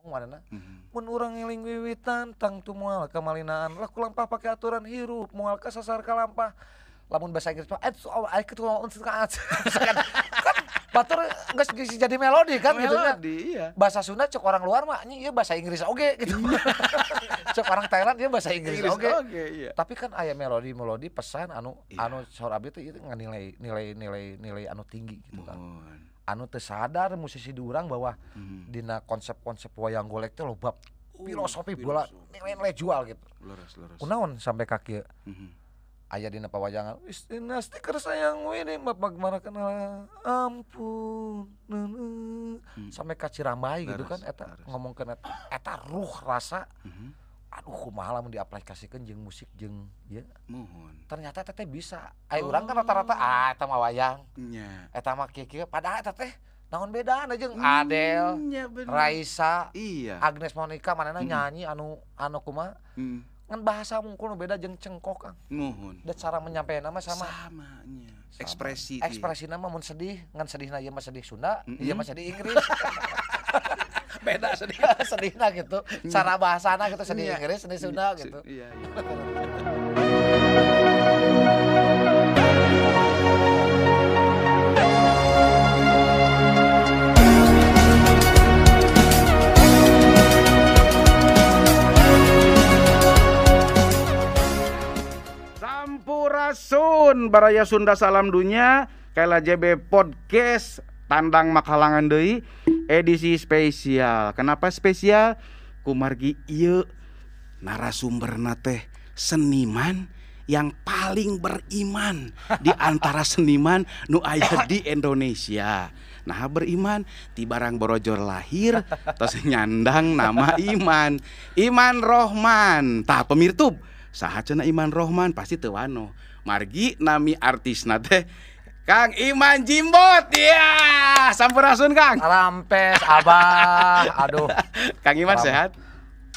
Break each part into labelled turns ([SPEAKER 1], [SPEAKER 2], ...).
[SPEAKER 1] Manehna mun urang ngeling wiwitan tangtu moal kamalinaan lah kulampah pake aturan hirup moal kasasar kalampah lamun bahasa Inggris mah kan batur geus jadi melodi kan gitu nya.
[SPEAKER 2] Iya.
[SPEAKER 1] Bahasa Sunda cek orang luar mah anjing ieu bahasa Inggris oge gitu. Cek orang Thailand ieu bahasa Inggris oge.
[SPEAKER 2] Iya.
[SPEAKER 1] Tapi kan aya melodi-melodi pesan anu anu saur abdi teh ieu nilai nilai nilai nilai anu tinggi gitu kan. Anu teu sadar musisi di urang bahwa dina konsep-konsep wayang golek teh loba filosofi bola nilai-nilai jual gitu.
[SPEAKER 2] Leres, leres.
[SPEAKER 1] Kunaon sampai ka kieu? Aya dina pawayangan istinasti keur sayang we bapak kenal ampun sampai ka Cirambay gitu kan eta ngomongkeun eta ruh rasa. Aduh kumaha lamun diaplikasikeun jeung musik jeung ieu.
[SPEAKER 2] Muhun.
[SPEAKER 1] Ternyata eta teh bisa. Ai urang kan rata-rata eta mah wayang.
[SPEAKER 2] Nya.
[SPEAKER 1] Eta mah kieu-kieu padahal eta teh naon bedana jeung Adele, Raisa,
[SPEAKER 2] iya.
[SPEAKER 1] Agnes Monica manehna nyanyi anu anu kumaha. Ngan bahasa mungkul nu beda jeung cengkok Kang.
[SPEAKER 2] Muhun.
[SPEAKER 1] Da cara menyampaikan mah sama.
[SPEAKER 2] Sama nya. Ekspresi.
[SPEAKER 1] Ekspresina mah mun sedih, ngan sedihna ieu mah sedih Sunda, ieu mah sedih Inggris.
[SPEAKER 2] Beda sedih
[SPEAKER 1] sedihna gitu. Cara bahasana gitu sedih Inggris, sedih Sunda gitu.
[SPEAKER 2] Iya, iya. Sampurasun baraya Sunda salam dunya, Kaila JB Podcast tandang makalangan deui edisi spesial. Kenapa spesial? Kumargi ieu narasumberna teh seniman yang paling beriman di antara seniman nu aya di Indonesia. Nah beriman ti barang borojor lahir terus nyandang nama Iman. Iman Rohman. Tah pemirtub, saha cenah Iman Rohman pasti teu wano. Margi nami artisna teh Kang Iman Jimbot. Iya, sampurasun Kang.
[SPEAKER 1] Rampes Abah. Aduh.
[SPEAKER 2] Kang Iman sehat?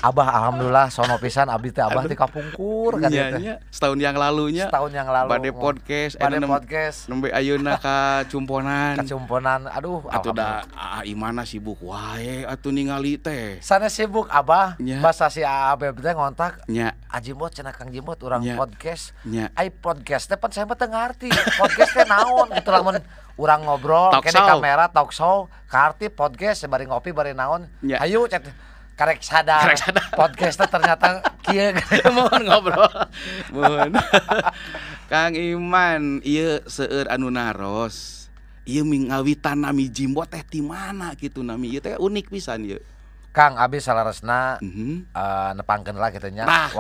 [SPEAKER 1] Abah alhamdulillah sono pisan abdi teh abah ti kapungkur kan
[SPEAKER 2] iya,
[SPEAKER 1] teh.
[SPEAKER 2] Setahun yang lalunya.
[SPEAKER 1] Setahun yang lalu.
[SPEAKER 2] Bade podcast,
[SPEAKER 1] bade podcast.
[SPEAKER 2] Nembe ayeuna ka cumponan.
[SPEAKER 1] Kacumponan. Aduh,
[SPEAKER 2] atuh da Imana sibuk wae atuh ningali teh.
[SPEAKER 1] Sanes sibuk Abah, basa si Aa teh ngontak.
[SPEAKER 2] Nya.
[SPEAKER 1] Ajimbot cenah Kang Jimbot urang podcast.
[SPEAKER 2] Nya.
[SPEAKER 1] Ai podcast teh pan saya mah teu ngarti. Podcast teh naon gitu lamun urang ngobrol ke di kamera talk show, kaarti podcast bari ngopi bari naon. Hayu cet. Karek sadar. Podcastnya ternyata kieu
[SPEAKER 2] mohon ngobrol. Mohon. Kang Iman, ieu seueur anu naros. Ieu mingawitan nami Jimbot teh ti mana kitu nami ieu teh unik pisan ieu.
[SPEAKER 1] Kang abi salaresna nepangkeun lah kitu nya.
[SPEAKER 2] Nah,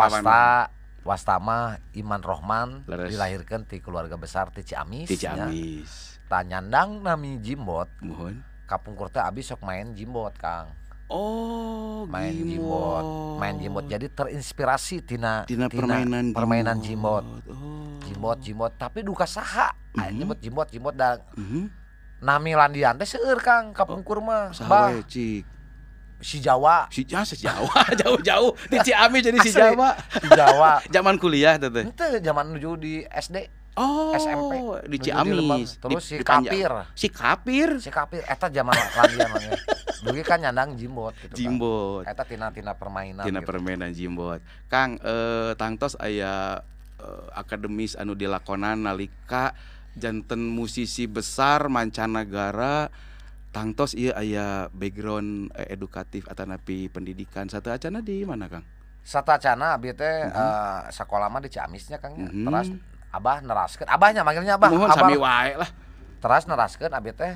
[SPEAKER 1] wasta mah Iman Rohman dilahirkeun ti keluarga besar ti Ciamis.
[SPEAKER 2] Ti Ciamis.
[SPEAKER 1] Tah nyandang nami Jimbot.
[SPEAKER 2] Mohon.
[SPEAKER 1] Kapungkur teh abi sok main Jimbot, Kang.
[SPEAKER 2] Oh,
[SPEAKER 1] main jimbot. Main jimbot. Jadi terinspirasi tina permainan jimbot.
[SPEAKER 2] Oh.
[SPEAKER 1] Jimbot tapi duka saha. Nyebut jimbot da. Nami landian teh seueur Kang kapungkur mah.
[SPEAKER 2] Saha we cik?
[SPEAKER 1] Si Jawa.
[SPEAKER 2] Si Jawa jauh-jauh di Ciamis jadi si Jawa.
[SPEAKER 1] Si Jawa.
[SPEAKER 2] Zaman kuliah teh.
[SPEAKER 1] Henteu zaman nuju di SD.
[SPEAKER 2] Oh,
[SPEAKER 1] SMP
[SPEAKER 2] di Ciamis.
[SPEAKER 1] Terus si Kapir.
[SPEAKER 2] Si Kapir.
[SPEAKER 1] Si Kapir eta zaman landian mah. Dugi kan nyandang jimbot gitu.
[SPEAKER 2] Jimbot.
[SPEAKER 1] Eta tina-tina permainan.
[SPEAKER 2] Tina
[SPEAKER 1] gitu.
[SPEAKER 2] Permainan jimbot. Kang tangtos aya akademis anu dilakonan nalika janten musisi besar mancanagara tangtos ieu aya background edukatif atanapi pendidikan satu acana di mana Kang?
[SPEAKER 1] Satu acana abdi teh sakola mah di Ciamisnya Kang ya. Teras abah neraskeun, abahnya manggilnya abah.
[SPEAKER 2] Mohon
[SPEAKER 1] abah
[SPEAKER 2] sami wae lah.
[SPEAKER 1] Teras neraskeun abdi teh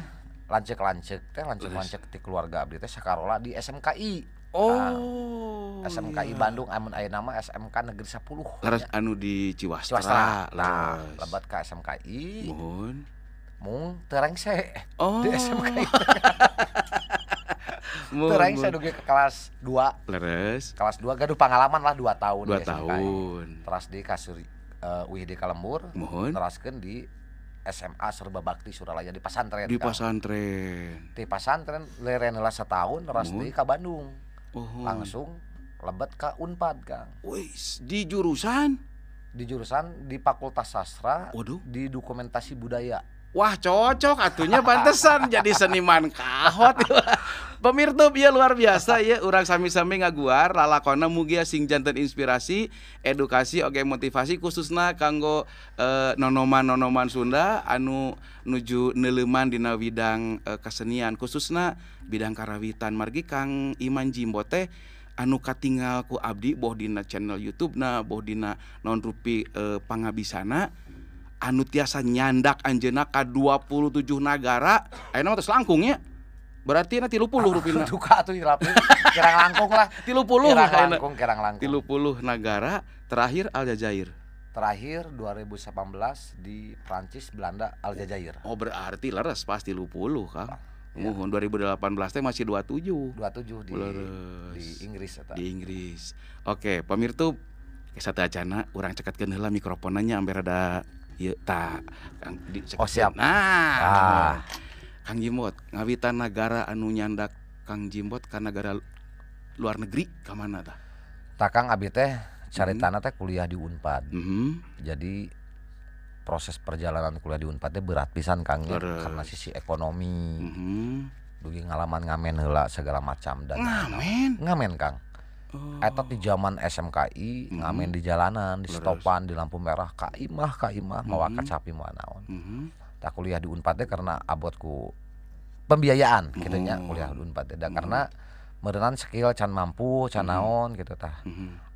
[SPEAKER 1] lanceuk-lanceuk teh lanceuk-lanceuk ti keluarga abdi teh sakarola di SMKI.
[SPEAKER 2] Oh.
[SPEAKER 1] Nah, SMKI
[SPEAKER 2] iya.
[SPEAKER 1] Bandung amun aya nama SMK Negeri 10.
[SPEAKER 2] Leres anu di Ciwastra.
[SPEAKER 1] Nah, lebat ka SMKI.
[SPEAKER 2] Mohon.
[SPEAKER 1] Mung teu rengse.
[SPEAKER 2] Oh.
[SPEAKER 1] Di SMKI. Teu rengse dugi ke kelas 2.
[SPEAKER 2] Leres.
[SPEAKER 1] Kelas 2 gaduh pengalaman lah 2 tahun
[SPEAKER 2] 2
[SPEAKER 1] di SMKI.
[SPEAKER 2] Tahun.
[SPEAKER 1] Teras di kasur UID di Kalembur, neraskeun di SMA Serba Bakti Suralaya di pasantren.
[SPEAKER 2] Di pasantren.
[SPEAKER 1] Di pasantren leren heula setahun neras deui ka Bandung. Langsung lebet ka Unpad, Kang.
[SPEAKER 2] Wis, di jurusan?
[SPEAKER 1] Di jurusan di Fakultas Sastra.
[SPEAKER 2] Waduh.
[SPEAKER 1] Di dokumentasi budaya.
[SPEAKER 2] Wah, cocok atunya pantesan jadi seniman kahot. Pemirtub ya luar biasa ya, urang sami-sami ngaguar lalakonna mugia sing janten inspirasi, edukasi oge motivasi khususna kanggo nonoman-nonoman Sunda anu nuju neuleuman dina bidang kesenian khususna bidang karawitan. Margi Kang Iman Jimbot teh anu katingal ku abdi boh dina channel YouTube-na boh dina naon rupi pangabisana anu tiasa nyandak anjeunna ka 27 nagara ayeuna mah tos langkung nya. Berarti na 30 rupina.
[SPEAKER 1] Duka atuh hilapin. Kirang langkung lah.
[SPEAKER 2] 30
[SPEAKER 1] kirang langkung, kirang langkung.
[SPEAKER 2] 30 nagara, terakhir Aljazair.
[SPEAKER 1] Terakhir 2018 di Prancis, Belanda, Aljazair.
[SPEAKER 2] Oh, berarti leres pas 30, Kang. Ya. Muhun 2018 teh masih 27.
[SPEAKER 1] 27 di Inggris eta.
[SPEAKER 2] Di Inggris. Oke, pamirtub satu acana urang cekatkeun heula mikrofonnya ambe rada ieu ta. Kang di
[SPEAKER 1] Oh, siap.
[SPEAKER 2] Nah. Kang Jimbot, ngawitan nagara anu nyandak Kang Jimbot ka nagara luar negeri ka mana tah?
[SPEAKER 1] Tah Kang abi teh caritana teh kuliah di Unpad. Jadi proses perjalanan kuliah di Unpad teh berat pisan Kang ya, karena sisi ekonomi. Dugi ngalaman ngamen heula segala macam dan
[SPEAKER 2] ngamen.
[SPEAKER 1] Ngamen Kang. Oh. Eta di zaman SMKI ngamen di jalanan, di stopan, di lampu merah, ka imah mawa kacapi mawa naon. Tak kuliah di Unpad teh karena abotku pembiayaan gitu nya kuliah di Unpad teh karena meureunan skill can mampu can naon gitu tah.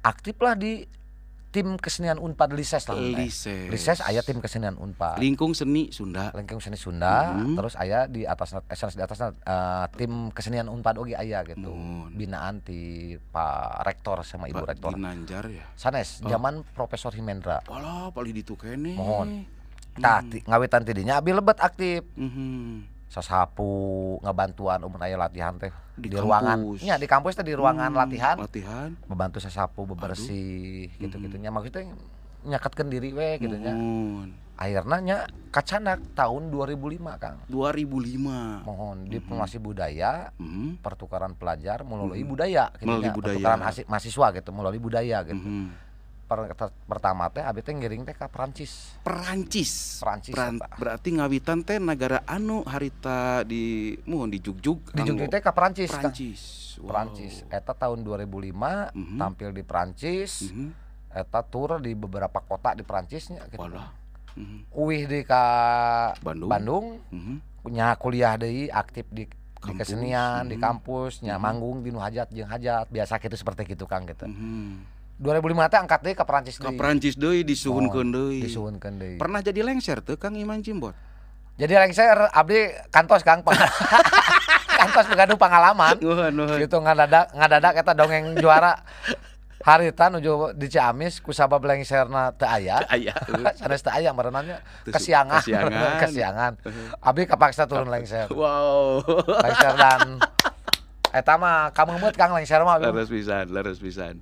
[SPEAKER 1] Aktif lah di tim kesenian Unpad Lises lah. Lises aya tim kesenian Unpad.
[SPEAKER 2] Lingkung seni Sunda.
[SPEAKER 1] Lingkung seni Sunda, terus aya di atas di atasna tim kesenian Unpad oge aya gitu. Binaan ti Pak Rektor sama Ibu
[SPEAKER 2] Pak
[SPEAKER 1] Rektor.
[SPEAKER 2] Ginanjar ya.
[SPEAKER 1] Sanes zaman Profesor Himendra.
[SPEAKER 2] Walah paling ditu keneh.
[SPEAKER 1] Mohon. Tah ngawitan tidinya abi lebet aktif. Sasapu ngabantuan umur aya latihan teh di ruangan. Nya di kampus teh di ruangan latihan.
[SPEAKER 2] Latihan.
[SPEAKER 1] Membantu sasapu bebersih gitu-gitunya. Maksudnya nyaketkeun diri we gitu nya. Akhirna nya kacanak tahun 2005 Kang.
[SPEAKER 2] 2005.
[SPEAKER 1] Mohon diplomasi budaya, pertukaran pelajar melalui budaya gitu nya. Pertukaran mahasiswa gitu melalui budaya gitu. Pertama teh abi teh ngiring teh ka Prancis. Prancis.
[SPEAKER 2] Berarti ngawitan teh nagara anu harita di muhun di Jugjug.
[SPEAKER 1] Di Jugjug teh ka Prancis.
[SPEAKER 2] Prancis. Wow.
[SPEAKER 1] Prancis. Eta tahun 2005 tampil di Prancis. Eta tur di beberapa kota di Prancis nya gitu.
[SPEAKER 2] Walah.
[SPEAKER 1] Uwih di ka Bandung. Nya kuliah deui aktif di kesenian, di kampus, nya manggung di nu hajat jeung hajat biasa kitu seperti kitu Kang gitu. 2005 teh angkat deui ka Prancis deui.
[SPEAKER 2] Ka Prancis deui disuhunkeun deui.
[SPEAKER 1] Disuhunkeun deui.
[SPEAKER 2] Pernah jadi lengser teu Kang Iman Jimbot?
[SPEAKER 1] Jadi lengser abdi kantos Kang. Kantos gaduh pengalaman.
[SPEAKER 2] Nuhun.
[SPEAKER 1] Gitu ngadadak eta dongeng juara. Harita nuju di Ciamis kusabab lengserna teu aya. Sanes teu aya merenannya kesiangan. Kesiangan. Abdi kapaksa turun lengser.
[SPEAKER 2] Wow.
[SPEAKER 1] Lengser dan eta mah kameumut Kang lengser mah.
[SPEAKER 2] Leres pisan, leres pisan.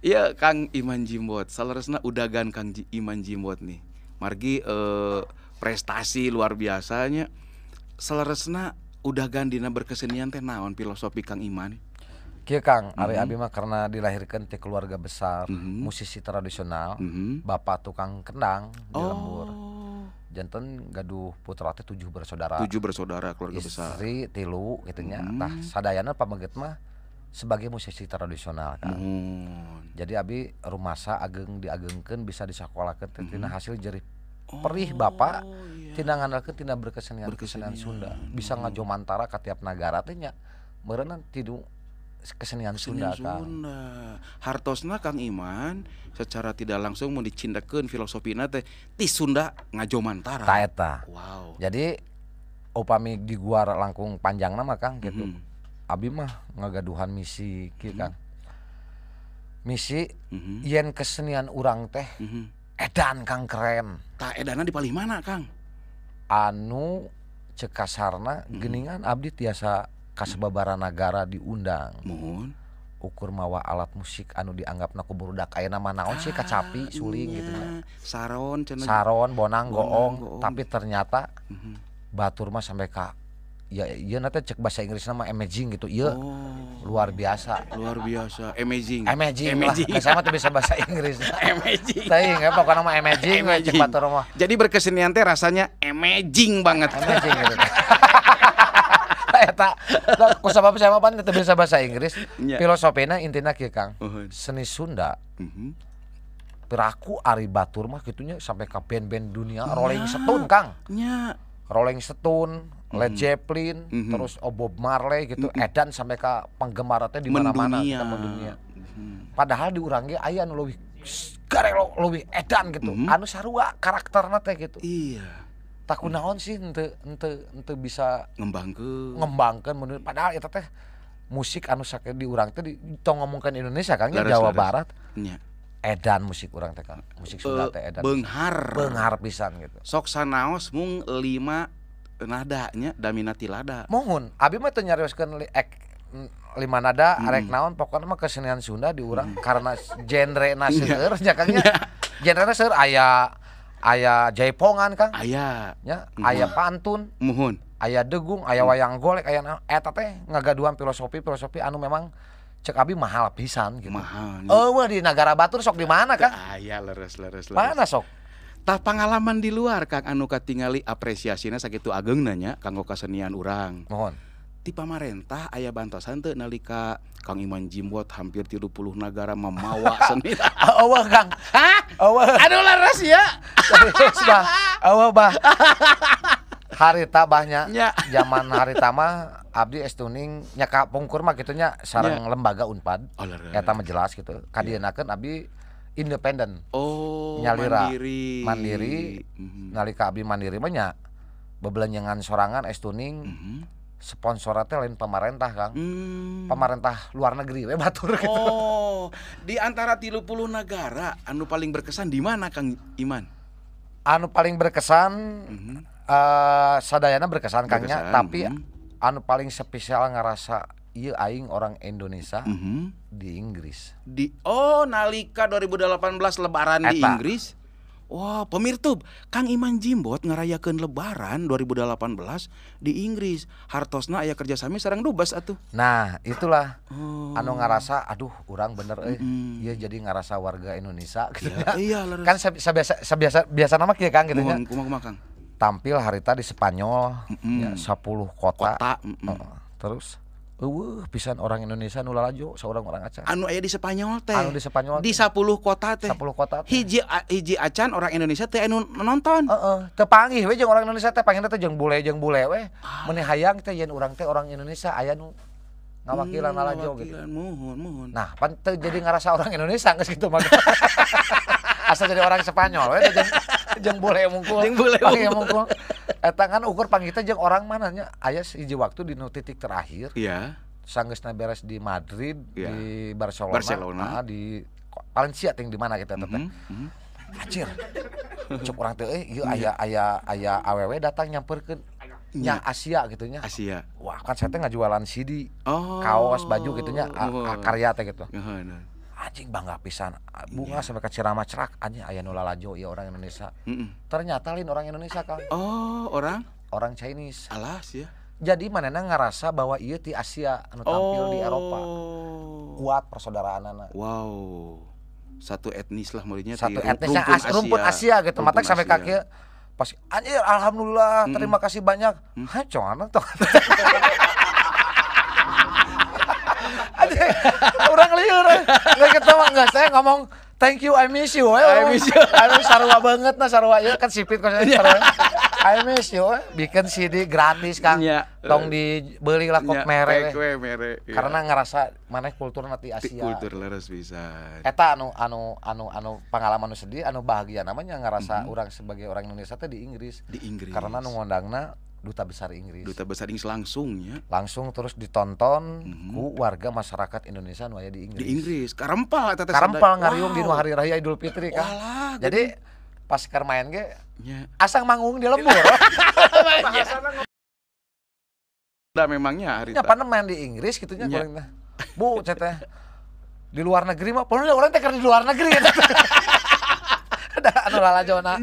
[SPEAKER 2] Iya Kang Iman Jimbot, saleresna udagan Kang Iman Jimbot nih. Margi prestasi luar biasanya. Saleresna udagan dina berkesenian teh naon filosofi Kang Iman?
[SPEAKER 1] Kieu Kang, ari abi mah karena dilahirkan ti keluarga besar, musisi tradisional, bapak tukang kendang di lembur. Janten gaduh putra teh 7 bersaudara.
[SPEAKER 2] 7 bersaudara keluarga besar.
[SPEAKER 1] Istri 3 kitu nya. Tah sadayana pameget mah sebagai musisi tradisional kan. Jadi abi rumasa ageng diagengkeun bisa disakolahkeun teh tina hasil jerih perih bapak tina ngandalkeun tina berkesenian Sunda. Bisa ngajomantara ka tiap nagara teh nya meureunna tidu kesenian Sunda Kang.
[SPEAKER 2] Hartosna Kang Iman secara tidak langsung mun dicindekeun filosofina teh ti Sunda ngajomantara.
[SPEAKER 1] Ta eta.
[SPEAKER 2] Wow.
[SPEAKER 1] Jadi upami di guar langkung panjangna mah Kang gitu. Abi mah ngagaduhan misi kieu Kang. Misi yen kesenian urang teh edan Kang keren.
[SPEAKER 2] Tah edana di palih mana Kang?
[SPEAKER 1] Anu cek kasarna geuningan abdi tiasa kasababaraha nagara diundang.
[SPEAKER 2] Muhun.
[SPEAKER 1] Ukur mawa alat musik anu dianggapna ku barudak ayeuna mah naon sih kacapi suling gitu nya.
[SPEAKER 2] Saron cenah.
[SPEAKER 1] Saron, bonang, goong, tapi ternyata batur mah sampai ka ya ieu na teh cek bahasa Inggrisna mah amazing gitu ieu. Luar biasa.
[SPEAKER 2] Luar biasa, amazing.
[SPEAKER 1] Amazing. Lah, saya mah teu bisa bahasa Inggris.
[SPEAKER 2] Amazing.
[SPEAKER 1] Teuing ya pokona mah amazing we cek batur mah.
[SPEAKER 2] Jadi berkesenian teh rasanya amazing banget.
[SPEAKER 1] Amazing gitu. Eta ku sabab saya mah pan teu bisa bahasa Inggris. Filosofina intina kieu Kang. Seni Sunda. Piraku ari batur mah kitunya sampai ka band-band dunia Rolling Stone Kang.
[SPEAKER 2] Nya.
[SPEAKER 1] Rolling Stone, Led Zeppelin, terus Bob Marley gitu, edan sampai ka penggemar teh di mana-mana kita mendunia. Padahal di urang ge aya nu leuwih garelo, leuwih edan gitu. Anu sarua karakterna teh gitu.
[SPEAKER 2] Iya.
[SPEAKER 1] Tah kunaon sih henteu bisa
[SPEAKER 2] ngembangkeun
[SPEAKER 1] menurut padahal eta teh musik anu sake di urang teh tong ngomongkeun Indonesia Kang nya Jawa Barat.
[SPEAKER 2] Nya.
[SPEAKER 1] Edan musik urang teh Kang. Musik Sunda teh edan. Beunghar pisan gitu.
[SPEAKER 2] Sok sanaos mung 5 nadanya damina tilada.
[SPEAKER 1] Mohon, abi mah teu nyarioskeun 5 nada arek naon pokokna mah kesenian Sunda di urang karena genrena seueur nya Kang nya. Genrena seueur aya jaipongan Kang.
[SPEAKER 2] Aya.
[SPEAKER 1] Nya, aya pantun.
[SPEAKER 2] Muhun.
[SPEAKER 1] Aya degung, aya wayang golek, aya naon. Eta teh ngagaduhan filosofi-filosofi anu memang cek abi mahal pisan gitu.
[SPEAKER 2] Mahal.
[SPEAKER 1] Eueuh di nagara batur sok di mana Kang?
[SPEAKER 2] Aya leres.
[SPEAKER 1] Mana sok?
[SPEAKER 2] Tah pangalaman di luar Kang anu katingali apresiasina sakitu ageungna nya kanggo kasenian urang.
[SPEAKER 1] Mohon.
[SPEAKER 2] Ti pamarentah aya bantosan teu nalika Kang Iman Jimbot hampir 30 nagara mamawa seni.
[SPEAKER 1] Eueuh Kang.
[SPEAKER 2] Hah?
[SPEAKER 1] Eueuh.
[SPEAKER 2] Aduh leres ya.
[SPEAKER 1] Serius bah. Eueuh bah. Harita bahnya. Zaman harita mah abdi estuning nya ka pungkur mah kitu nya sareng lembaga Unpad.
[SPEAKER 2] Oh,
[SPEAKER 1] eta mah jelas gitu. Kadienakeun abdi independen.
[SPEAKER 2] Oh,
[SPEAKER 1] nyalira.
[SPEAKER 2] Mandiri.
[SPEAKER 1] Nalika abdi mandiri mah nya bebelenyengan sorangan estuning. Sponsorna teh lain pemerintah Kang. Pemerintah luar negeri we batur gitu.
[SPEAKER 2] Oh, di antara 30 negara anu paling berkesan di mana Kang Iman?
[SPEAKER 1] Anu paling berkesan sadayana berkesan Kang nya, tapi anu paling spesial ngerasa ieu aing orang Indonesia di Inggris.
[SPEAKER 2] Di nalika 2018 lebaran di Inggris. Wah, pemirtub, Kang Iman Jimbot ngerayakeun lebaran 2018 di Inggris. Hartosna aya kerjasami sareng dubes atuh.
[SPEAKER 1] Nah, itulah anu ngarasa aduh urang bener euy. Ieu jadi ngarasa warga Indonesia gitu ya.
[SPEAKER 2] Iya,
[SPEAKER 1] kan sabiasa biasa nama kieu Kang gitu nya.
[SPEAKER 2] Kumaha Kang?
[SPEAKER 1] Tampil harita di Spanyol ya, 10 kota. Terus eueuh pisan orang Indonesia nu lalajo saurang orang acan.
[SPEAKER 2] Anu aya di Spanyol teh.
[SPEAKER 1] Anu di Spanyol
[SPEAKER 2] di 10 kota teh.
[SPEAKER 1] 10 kota teh.
[SPEAKER 2] Hiji acan orang Indonesia teh anu nonton.
[SPEAKER 1] Heeh, teu panggih we jeung orang Indonesia teh panggihna teh jeung bule we. Meuni hayang teh yen urang teh orang Indonesia aya nu ngawakilan lalajo gitu.
[SPEAKER 2] Muhun.
[SPEAKER 1] Nah, pan teu jadi ngarasa orang Indonesia geus kitu mah. Asal jadi orang Spanyol we jeung bule mungkul.
[SPEAKER 2] Jeung bule
[SPEAKER 1] mungkul. Eta kan ukur panggih teh jeung orang mana nya aya hiji waktu di nu titik terakhir.
[SPEAKER 2] Iya.
[SPEAKER 1] Sanggeusna beres di Madrid, di Barcelona, di Valencia ting di mana kita teh. Anjir. Cuk urang teh euy ieu aya awewe datang nyamperkeun nya Asia gitu nya.
[SPEAKER 2] Asia.
[SPEAKER 1] Wah, kan saya teh ngajualan CD, kaos, baju gitu nya, karya teh gitu. Anjing bangga pisan. Bunga sampai ke Ciramah cerak anjing aya nu lalajo ieu orang Indonesia. Ternyata lain orang Indonesia Kang.
[SPEAKER 2] Oh, orang
[SPEAKER 1] Chinese.
[SPEAKER 2] Alas ya.
[SPEAKER 1] Jadi manehna ngarasa bahwa ieu ti Asia anu tampil di Eropa. Kuat persaudaraanana.
[SPEAKER 2] Wow. Satu etnis lah muridnya
[SPEAKER 1] satu etnisnya rumpun Asia gitu. Matak sampai ka kieu pas anjir alhamdulillah terima kasih banyak. Hah, coana tuh. Orang liur. Nggak ketawa enggak saya ngomong thank you I miss you. I miss you. Aduh sarua banget nah sarua ieu kan sipit kok sarua. I miss you. Bikin CD gratis Kang. Tong dibeli lah kok mere. Karena ngerasa maneh kultur nanti Asia.
[SPEAKER 2] Kultur leres pisan.
[SPEAKER 1] Eta anu pengalaman anu sedih anu bahagia namanya ngerasa urang sebagai orang Indonesia teh di Inggris.
[SPEAKER 2] Di Inggris.
[SPEAKER 1] Karena nu ngondangna Duta Besar Inggris.
[SPEAKER 2] Duta Besar Inggris langsung ya.
[SPEAKER 1] Langsung terus ditonton ku warga masyarakat Indonesia nu aya di Inggris.
[SPEAKER 2] Di Inggris, karempal eta teh.
[SPEAKER 1] Karempal ngariung di hari raya Idul Fitri kan.
[SPEAKER 2] Walah,
[SPEAKER 1] jadi pas keur main ge asang manggung di lembur.
[SPEAKER 2] Da memangnya harita.
[SPEAKER 1] Ya pan main di Inggris kitu nya goreng teh. Bu, teh di luar negeri mah, pokoknya orang teh keur di luar negeri gitu. Ada anu lalajona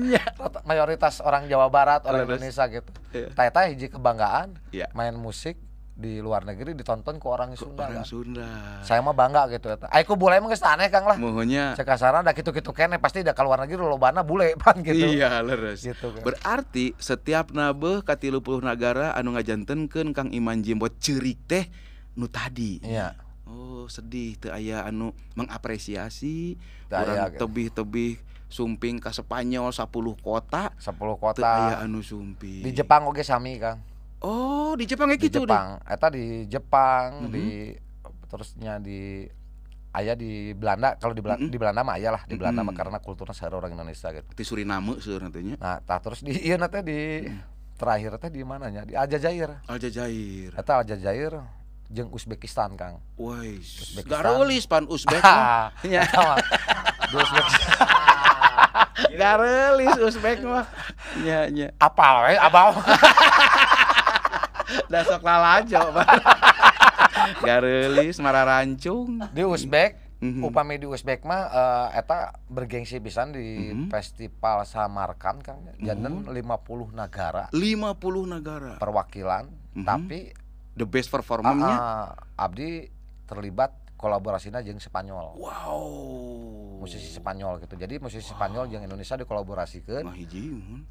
[SPEAKER 1] mayoritas orang Jawa Barat, orang Indonesia gitu. Tah eta hiji kebanggaan main musik Di luar negeri ditonton ku orang Sunda.
[SPEAKER 2] Orang
[SPEAKER 1] kan?
[SPEAKER 2] Sunda.
[SPEAKER 1] Saya mah bangga gitu eta. Ai ku bule emang geus aneh Kang lah.
[SPEAKER 2] Muhunnya.
[SPEAKER 1] Cek kasarna da kitu-kitu keneh pasti da ka luar negeri lobana bule pan gitu.
[SPEAKER 2] Iya, leres.
[SPEAKER 1] Gitu, kan.
[SPEAKER 2] Berarti setiap nabeuh ka 30 nagara anu ngajantenkeun Kang Iman Jimbot ceurik teh nu tadi.
[SPEAKER 1] Iya.
[SPEAKER 2] Oh, sedih teu aya anu mengapresiasi urang
[SPEAKER 1] gitu.
[SPEAKER 2] Tebih-tebih sumping ka Spanyol 10 kota.
[SPEAKER 1] 10 kota.
[SPEAKER 2] Teu aya anu sumping.
[SPEAKER 1] Di Jepang oge sami, Kang.
[SPEAKER 2] Oh, di Jepang kayak gitu
[SPEAKER 1] di Jepang. Eta di Jepang, di terusnya di aya di Belanda. Kalau di di Belanda mah aya lah, di Belanda mah karena kulturnya seueur orang Indonesia gitu.
[SPEAKER 2] Di Suriname seueur nantinya.
[SPEAKER 1] Nah, tah terus di ieu teh di terakhir teh di mananya? Di Aljazair.
[SPEAKER 2] Aljazair.
[SPEAKER 1] Eta Aljazair jeung Uzbekistan, Kang.
[SPEAKER 2] Woi, garulis pan Uzbek mah. Nya.
[SPEAKER 1] Di Uzbekistan.
[SPEAKER 2] Garulis Uzbek mah. Nya nya.
[SPEAKER 1] Apal we, abal.
[SPEAKER 2] Da sok lalajo. Gareulis mararancung.
[SPEAKER 1] Di Uzbek, upami di Uzbek mah eta bergengsi pisan di Festival Samarkand Kang. Janten 50 nagara.
[SPEAKER 2] 50 nagara.
[SPEAKER 1] Perwakilan, tapi
[SPEAKER 2] the best performanya
[SPEAKER 1] abdi terlibat kolaborasinya jeung Spanyol.
[SPEAKER 2] Wow.
[SPEAKER 1] Musisi Spanyol gitu. Jadi musisi Spanyol jeung Indonesia dikolaborasikeun.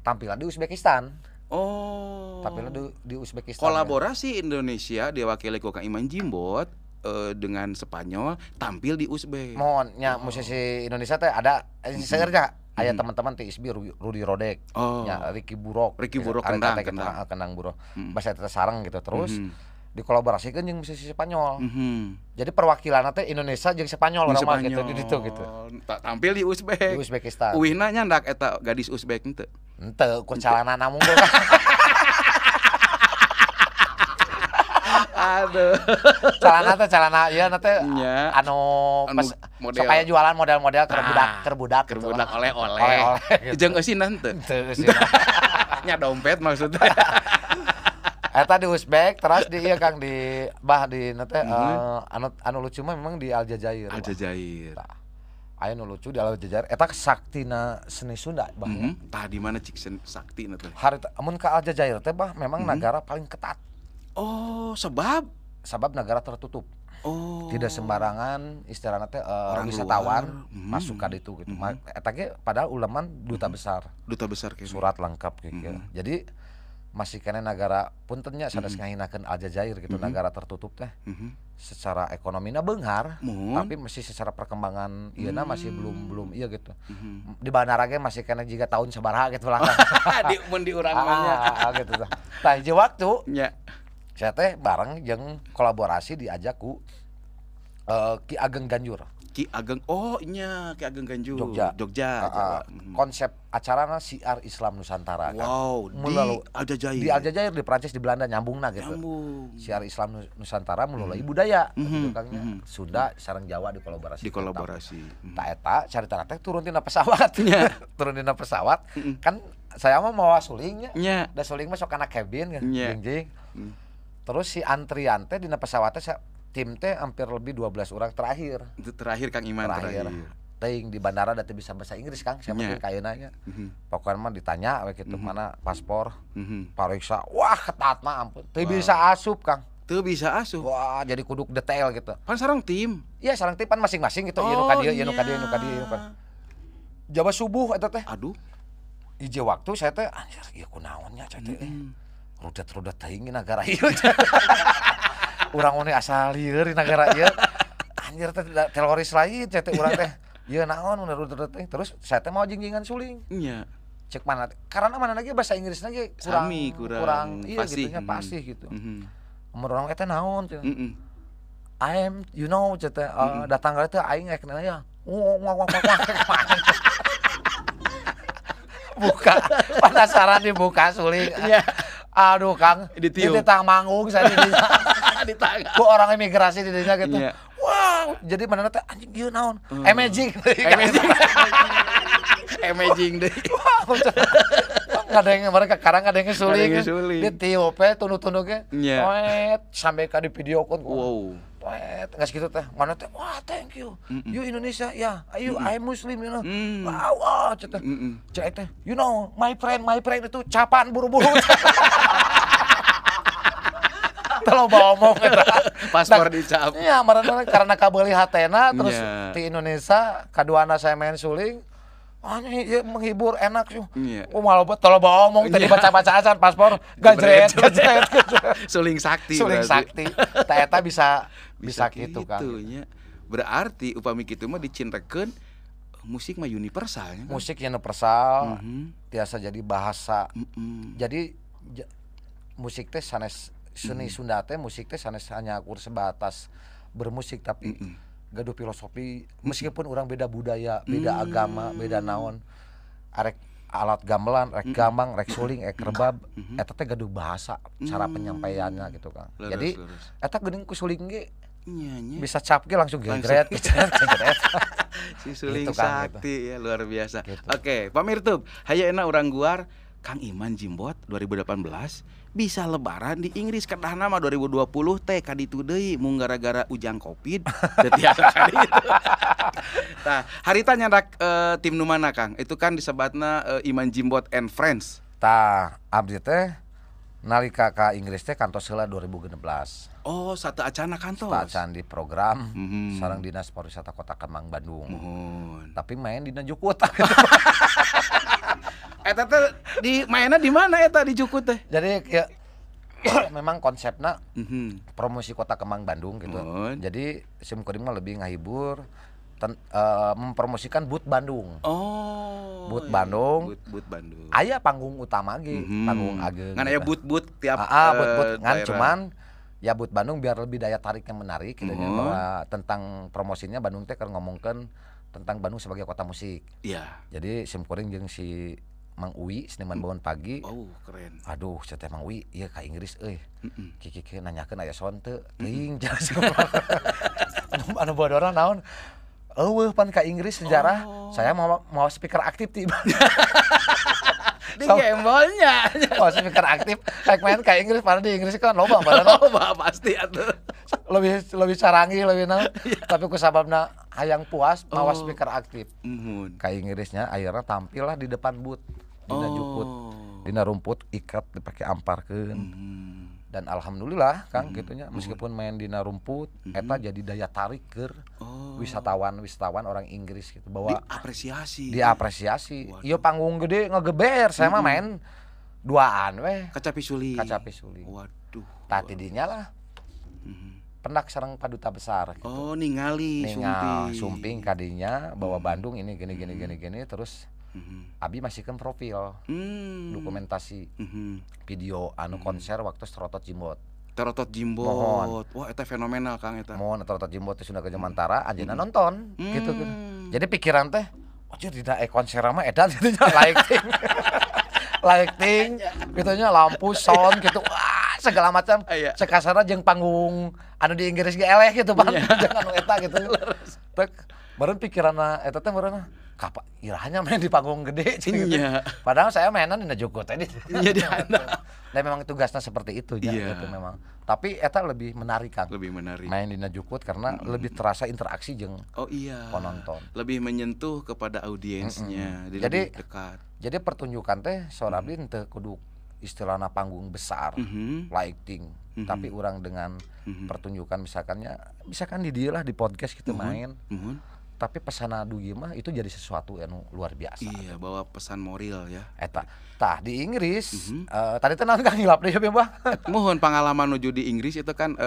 [SPEAKER 2] Tampilan
[SPEAKER 1] di Uzbekistan.
[SPEAKER 2] Oh.
[SPEAKER 1] Tapi di Uzbekistan.
[SPEAKER 2] Kolaborasi ya. Indonesia diwakili ku Kang Iman Jimbot dengan Spanyol tampil di Uzbek.
[SPEAKER 1] Mohon nya musisi Indonesia teh ada seueurnya aya teman-teman ti ISBI Rudi Rodek, nya Ricky Burok.
[SPEAKER 2] Ricky Burok kendang, kendang.
[SPEAKER 1] Kendang Burok. Bahasa eta sareng gitu terus. Dikolaborasikeun jeung musisi Spanyol. Jadi perwakilan teh Indonesia jeung Spanyol urang mah gitu di ditu gitu.
[SPEAKER 2] Tampil di Uzbek.
[SPEAKER 1] Di Uzbekistan.
[SPEAKER 2] Uihna nyandak eta gadis Uzbek henteu.
[SPEAKER 1] Henteu ku calanana mungkin.
[SPEAKER 2] Aduh.
[SPEAKER 1] Celana teh celana ieu na teh anu sok aya jualan model-model kerbudak
[SPEAKER 2] kerbudak oleh-oleh. Jeung eusinan teu?
[SPEAKER 1] Henteu eusinan.
[SPEAKER 2] Nya dompet maksudnya.
[SPEAKER 1] Eta di Uzbek terus di ieu Kang di bah di na teh anu lucu mah memang di Aljazair.
[SPEAKER 2] Aljazair.
[SPEAKER 1] Aya nu lucu di Aljazair eta saktina seni Sunda bah.
[SPEAKER 2] Tah di mana cik saktina teh?
[SPEAKER 1] Harita amun ka Aljazair teh bah memang negara paling ketat.
[SPEAKER 2] Oh, sebab
[SPEAKER 1] negara tertutup.
[SPEAKER 2] Oh.
[SPEAKER 1] Tidak sembarangan istilahna teh wisatawan masuk ka ditu gitu. Eta ge padahal uleman duta besar.
[SPEAKER 2] Duta besar kayaknya.
[SPEAKER 1] Surat lengkap gitu. Jadi masih kene negara puntennya sanes ngahinakeun Aljazair gitu, negara tertutup teh. Secara ekonomina beunghar, tapi masih secara perkembangan ieuna masih belum ieu gitu. Di bandara ge masih kene jiga tahun sabaraha gitu lah.
[SPEAKER 2] Di mun di urang mah nya.
[SPEAKER 1] Gitu tah. Tah hiji waktu nya saya teh bareng jeung kolaborasi diajak ku Ki Ageng Ganjur.
[SPEAKER 2] Ki Ageng, oh nya Ki Ageng Ganjur.
[SPEAKER 1] Jogja.
[SPEAKER 2] Jogja.
[SPEAKER 1] Konsep acarana Syiar Islam Nusantara.
[SPEAKER 2] Wow, kan. Di Aljazair.
[SPEAKER 1] Di Aljazair, di Prancis, di Belanda nyambungna gitu.
[SPEAKER 2] Nyambung.
[SPEAKER 1] Syiar Islam Nusantara melalui budaya gitu Kang nya. Sunda sareng Jawa dikolaborasi.
[SPEAKER 2] Dikolaborasi.
[SPEAKER 1] Tah eta caritana teh turun tina pesawat. Turun tina pesawat. Kan saya mah mawa sulingnya. Da suling mah sok kana kabin jingjing. Terus si antrian teh dina pesawat teh tim teh hampir lebih 12 orang terakhir.
[SPEAKER 2] Itu terakhir Kang Iman terakhir.
[SPEAKER 1] Teuing di bandara da teu bisa bahasa Inggris Kang, saya mah ka ayeuna nya. Pokokna mah ditanya we kitu mana paspor. Pariksa, wah ketat mah ampun. Teu bisa asup Kang.
[SPEAKER 2] Teu bisa asup.
[SPEAKER 1] Wah, jadi kuduk detail gitu.
[SPEAKER 2] Pan sareng tim.
[SPEAKER 1] Iya, sareng tim pan masing-masing gitu. Ieu nu ka dieu, ieu nu ka dieu, ieu nu ka dieu, ieu nu ka. Jaba subuh eta teh.
[SPEAKER 2] Aduh.
[SPEAKER 1] Hiji waktu saya teh anjir ieu kunaon nya cai teh. Rudet-rudet teuing nagara ieu. Urang mah asal lieur di nagara ieu. Anjir teh teroris lain teh urang teh. Ieu naon mun rudet-rudet teuing. Terus saya teh mau jingjingan suling.
[SPEAKER 2] Nya.
[SPEAKER 1] Cek mana karena mana lagi bahasa Inggris lagi kurang
[SPEAKER 2] sami, kurang
[SPEAKER 1] iya gitunya pasti gitu. Mun urang eta naon cenah. I am you know cek teh datang ka teh aing rek nanya. Buka penasaran dibuka suling. Aduh Kang, di tang manggung saya di dinya. Ku orang imigrasi di dinya gitu. Wow, jadi mana teh anjing ieu naon? Amazing.
[SPEAKER 2] Amazing. Amazing deh.
[SPEAKER 1] Wah, ngadeng mereka karang ngadeng suling. Ditiup we tunduh-tunduh ge. Toet sampai ka di video kon.
[SPEAKER 2] Wow.
[SPEAKER 1] Toet geus kitu teh. Mana teh wah thank you. You Indonesia ya. You I Muslim you know. Wow, wow cek teh. Cek teh, you know, my friend itu capan buru-buru. Teu loba omong eta.
[SPEAKER 2] Paspor dicap.
[SPEAKER 1] Iya, marana karena kabeuli hatena terus di Indonesia kaduana saya main suling. Anjing ieu menghibur enak sih. Oh malah teu loba omong tadi baca-baca acan paspor gajret gajret.
[SPEAKER 2] Suling sakti.
[SPEAKER 1] Suling sakti. Tah eta bisa kitu kan.
[SPEAKER 2] Berarti upami kitu mah dicintakeun musik mah universal nya.
[SPEAKER 1] Musik universal tiasa jadi bahasa. Jadi musik teh sanes seni Sunda teh musik teh sanes hanya kur sebatas bermusik tapi gaduh filosofi meskipun orang beda budaya, beda agama, beda naon arek alat gamelan, rek gambang, rek suling, rek rebab eta teh gaduh bahasa cara penyampaiannya gitu Kang. Jadi eta geuning ku suling ge bisa cap ge langsung gejret gejret gejret.
[SPEAKER 2] Si suling gitu, Kang, sakti gitu. Ya luar biasa. Gitu. Oke, pamirtub, hayu enak urang guar Kang Iman Jimbot 2018 bisa lebaran di Inggris kedahna mah 2020 teh kaditu deui mung gara-gara ujang Covid teu tiasa kaditu. Tah, harita nyandak tim nu mana Kang? Itu kan disebatna Iman Jimbot and Friends.
[SPEAKER 1] Tah, abdi teh nalika ka Inggris teh kantos heula 2016.
[SPEAKER 2] Oh, satu acana kantos.
[SPEAKER 1] Satu acan di program sareng Dinas Pariwisata Kota Kemang Bandung.
[SPEAKER 2] Muhun.
[SPEAKER 1] Tapi main dina jukut.
[SPEAKER 2] Eta teh di mainnya di mana eta di jukut teh?
[SPEAKER 1] Jadi ya, memang konsepna promosi Kota Kemang Bandung gitu. Jadi sim kuring mah lebih ngahibur mempromosikan But Bandung.
[SPEAKER 2] Oh.
[SPEAKER 1] But Bandung.
[SPEAKER 2] But Bandung.
[SPEAKER 1] Aya panggung utama ge, panggung ageng.
[SPEAKER 2] Ngan aya but-but tiap
[SPEAKER 1] but-but ngan cuman ya But Bandung biar lebih daya tariknya menarik gitu nya, bahwa tentang promosinya Bandung teh keur ngomongkeun tentang Bandung sebagai kota musik.
[SPEAKER 2] Iya.
[SPEAKER 1] Jadi sim kuring jeung si Mang Uwi seniman bangun pagi.
[SPEAKER 2] Oh, keren.
[SPEAKER 1] Aduh, sia teh Mang Uwi ieu ka Inggris euy. Kiki nanyakeun aya sound teu? Teuing jelas. Anu bodorna naon? Eueuh pan ka Inggris sejarah, saya mau speaker aktif tiba.
[SPEAKER 2] Di gembolnya.
[SPEAKER 1] Oh, speaker aktif rek main ka Inggris padahal di Inggris kan loba padahal.
[SPEAKER 2] Loba pasti atuh.
[SPEAKER 1] Lebih carangi lebih naon. Tapi ku sababna hayang puas mawa speaker aktif. Ka Inggrisnya akhirnya tampillah di depan booth dina jukut, dina rumput ikat dipakai amparkeun. Dan alhamdulillah Kang gitunya meskipun main dina rumput eta jadi daya tarik keur wisatawan-wisatawan orang Inggris gitu bahwa
[SPEAKER 2] diapresiasi.
[SPEAKER 1] Diapresiasi. Ieu panggung gede ngegeber saya mah main duaan weh.
[SPEAKER 2] Kacapi suling.
[SPEAKER 1] Kacapi suling.
[SPEAKER 2] Waduh.
[SPEAKER 1] Tah tidinya lah. Pendak sareng paduta besar gitu.
[SPEAKER 2] Oh, ningali
[SPEAKER 1] sumping. Sumping kadinya bahwa Bandung ini gini gini gini gini terus Abi masihkeun profil, dokumentasi, video anu konser waktu Terotot Jimbot.
[SPEAKER 2] Terotot Jimbot.
[SPEAKER 1] Mohon.
[SPEAKER 2] Wah, eta fenomenal Kang eta.
[SPEAKER 1] Mohon Terotot Jimbot teh Sunda Gajah anjeunna nonton gitu gitu. Jadi pikiran teh, anjir dina konser mah edan gitu nya lighting. Lighting gitu nya lampu sound gitu. Wah, segala macam. Cek kasarna jeung panggung anu di Inggris ge eleh gitu Bang. Jangan anu eta gitu. Tek meureun pikiranna eta teh meureun kapan irahnya main di panggung gede gitu. Padahal saya mainan dina jukut tadi.
[SPEAKER 2] Iya di handap.
[SPEAKER 1] Nah memang tugasnya seperti itu ya gitu memang. Tapi eta lebih menarik Kang.
[SPEAKER 2] Lebih menarik.
[SPEAKER 1] Main dina jukut karena lebih terasa interaksi jeung penonton.
[SPEAKER 2] Lebih menyentuh kepada audiensnya,
[SPEAKER 1] jadi
[SPEAKER 2] lebih dekat.
[SPEAKER 1] Jadi pertunjukan teh saur abdi teu kudu istilahna panggung besar, lighting, tapi orang dengan pertunjukan misalkan di dieu lah di podcast gitu main. Tapi pesan dugi mah itu jadi sesuatu yang luar biasa.
[SPEAKER 2] Iya, bawa pesan moral ya.
[SPEAKER 1] Eta. Tah di Inggris, tadi teh naon Kang hilap deui ya, Bah.
[SPEAKER 2] Mohon pengalaman nuju di Inggris itu kan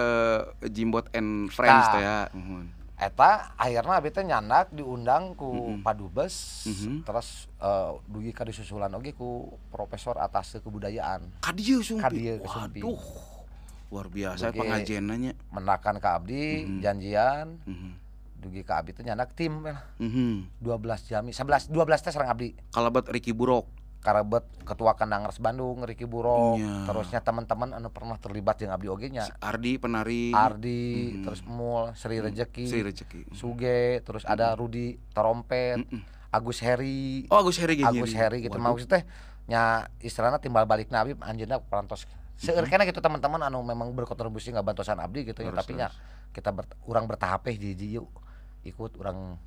[SPEAKER 2] Jimbot and Friends teh ya. Mohon.
[SPEAKER 1] Eta akhirna abi teh nyandak diundang ku Padubes, terus dugi ka disusulan oge ku profesor atase kebudayaan.
[SPEAKER 2] Ka dieu sumping.
[SPEAKER 1] Ka dieu sumping.
[SPEAKER 2] Waduh. Luar biasa pengajianna nya.
[SPEAKER 1] Mendakan ka abdi janjian. Dugi ka abdi teh nyandak tim lah. 12 jami, 11 12 teh sareng abdi.
[SPEAKER 2] Kalebet Ricky Burok.
[SPEAKER 1] Kalebet Ketua Kendangers Bandung Ricky Burok, terusnya teman-teman anu pernah terlibat jeung abdi oge nya.
[SPEAKER 2] Si Ardi penari.
[SPEAKER 1] Ardi, terus Mul, Sri Rejeki.
[SPEAKER 2] Sri Rejeki.
[SPEAKER 1] Suge, terus ada Rudi trompet, Agus Heri.
[SPEAKER 2] Oh, Agus Heri
[SPEAKER 1] Agus Heri gitu. Maksud teh nya istilahna timbal balikna abdi anjeunna parantos. Seueur keneh gitu teman-teman anu memang berkontribusi ngabantosan abdi gitu ya, tapi nya kita urang bertahap hiji-hiji yuk ikut urang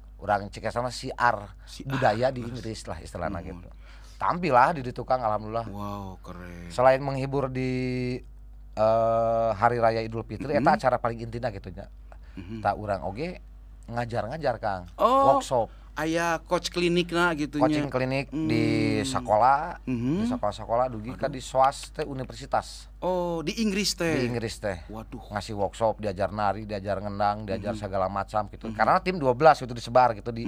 [SPEAKER 1] cek sama siar budaya di Inggris lah istilahnya gitu. Tampil lah di tukang alhamdulillah.
[SPEAKER 2] Wow, keren.
[SPEAKER 1] Selain menghibur di Hari Raya Idul Fitri eta acara paling intina gitu nya. Tah urang oge ngajar-ngajar, Kang.
[SPEAKER 2] Oh,
[SPEAKER 1] workshop.
[SPEAKER 2] Aya coach klinikna gitu nya.
[SPEAKER 1] Coaching klinik di sekolah, di sekolah-sekolah dugi ka di swasta universitas.
[SPEAKER 2] Oh, di Inggris teh.
[SPEAKER 1] Di Inggris teh.
[SPEAKER 2] Waduh.
[SPEAKER 1] Ngasih workshop, diajar nari, diajar ngendang, diajar segala macam gitu. Karena tim 12 itu disebar gitu di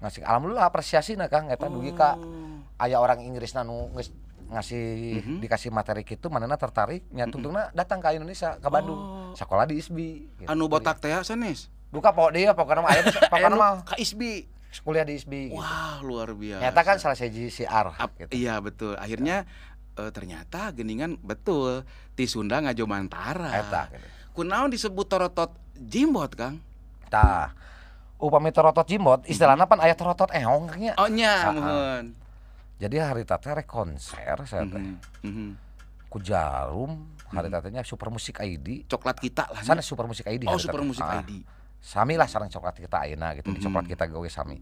[SPEAKER 1] ngasih, alhamdulillah apresiasina, Kang, eta dugi ka aya orang Inggrisna nu geus ngasih dikasih materi kitu, manehna tertarik nya, tungtungna datang ke Indonesia, ke Bandung. Sekolah di ISBI gitu.
[SPEAKER 2] Anu botak teh sanes?
[SPEAKER 1] Duka pokok dia pokokna mah aya, pokokna mah
[SPEAKER 2] ka ISBI.
[SPEAKER 1] Kuliah di ISBI gitu.
[SPEAKER 2] Wah, luar biasa.
[SPEAKER 1] Nyata kan salah siji siar gitu.
[SPEAKER 2] Iya, betul. Akhirnya ternyata geningan betul ti Sunda ngajomantara.
[SPEAKER 1] Eta gitu.
[SPEAKER 2] Kunaon disebut torotot jimbot, Kang?
[SPEAKER 1] Tah. Upami torotot jimbot, istilahna pan aya torotot eong nya.
[SPEAKER 2] Oh nya, muhun.
[SPEAKER 1] Jadi harita teh rek konser saya teh. Ku Jarum, harita teh nya Super Musik ID.
[SPEAKER 2] Coklat Kita lah.
[SPEAKER 1] Sana Super Musik ID.
[SPEAKER 2] Oh, Super Musik ID.
[SPEAKER 1] Sami lah sareng Coklat Kita ayeuna gitu, di Coklat Kita gawe sami.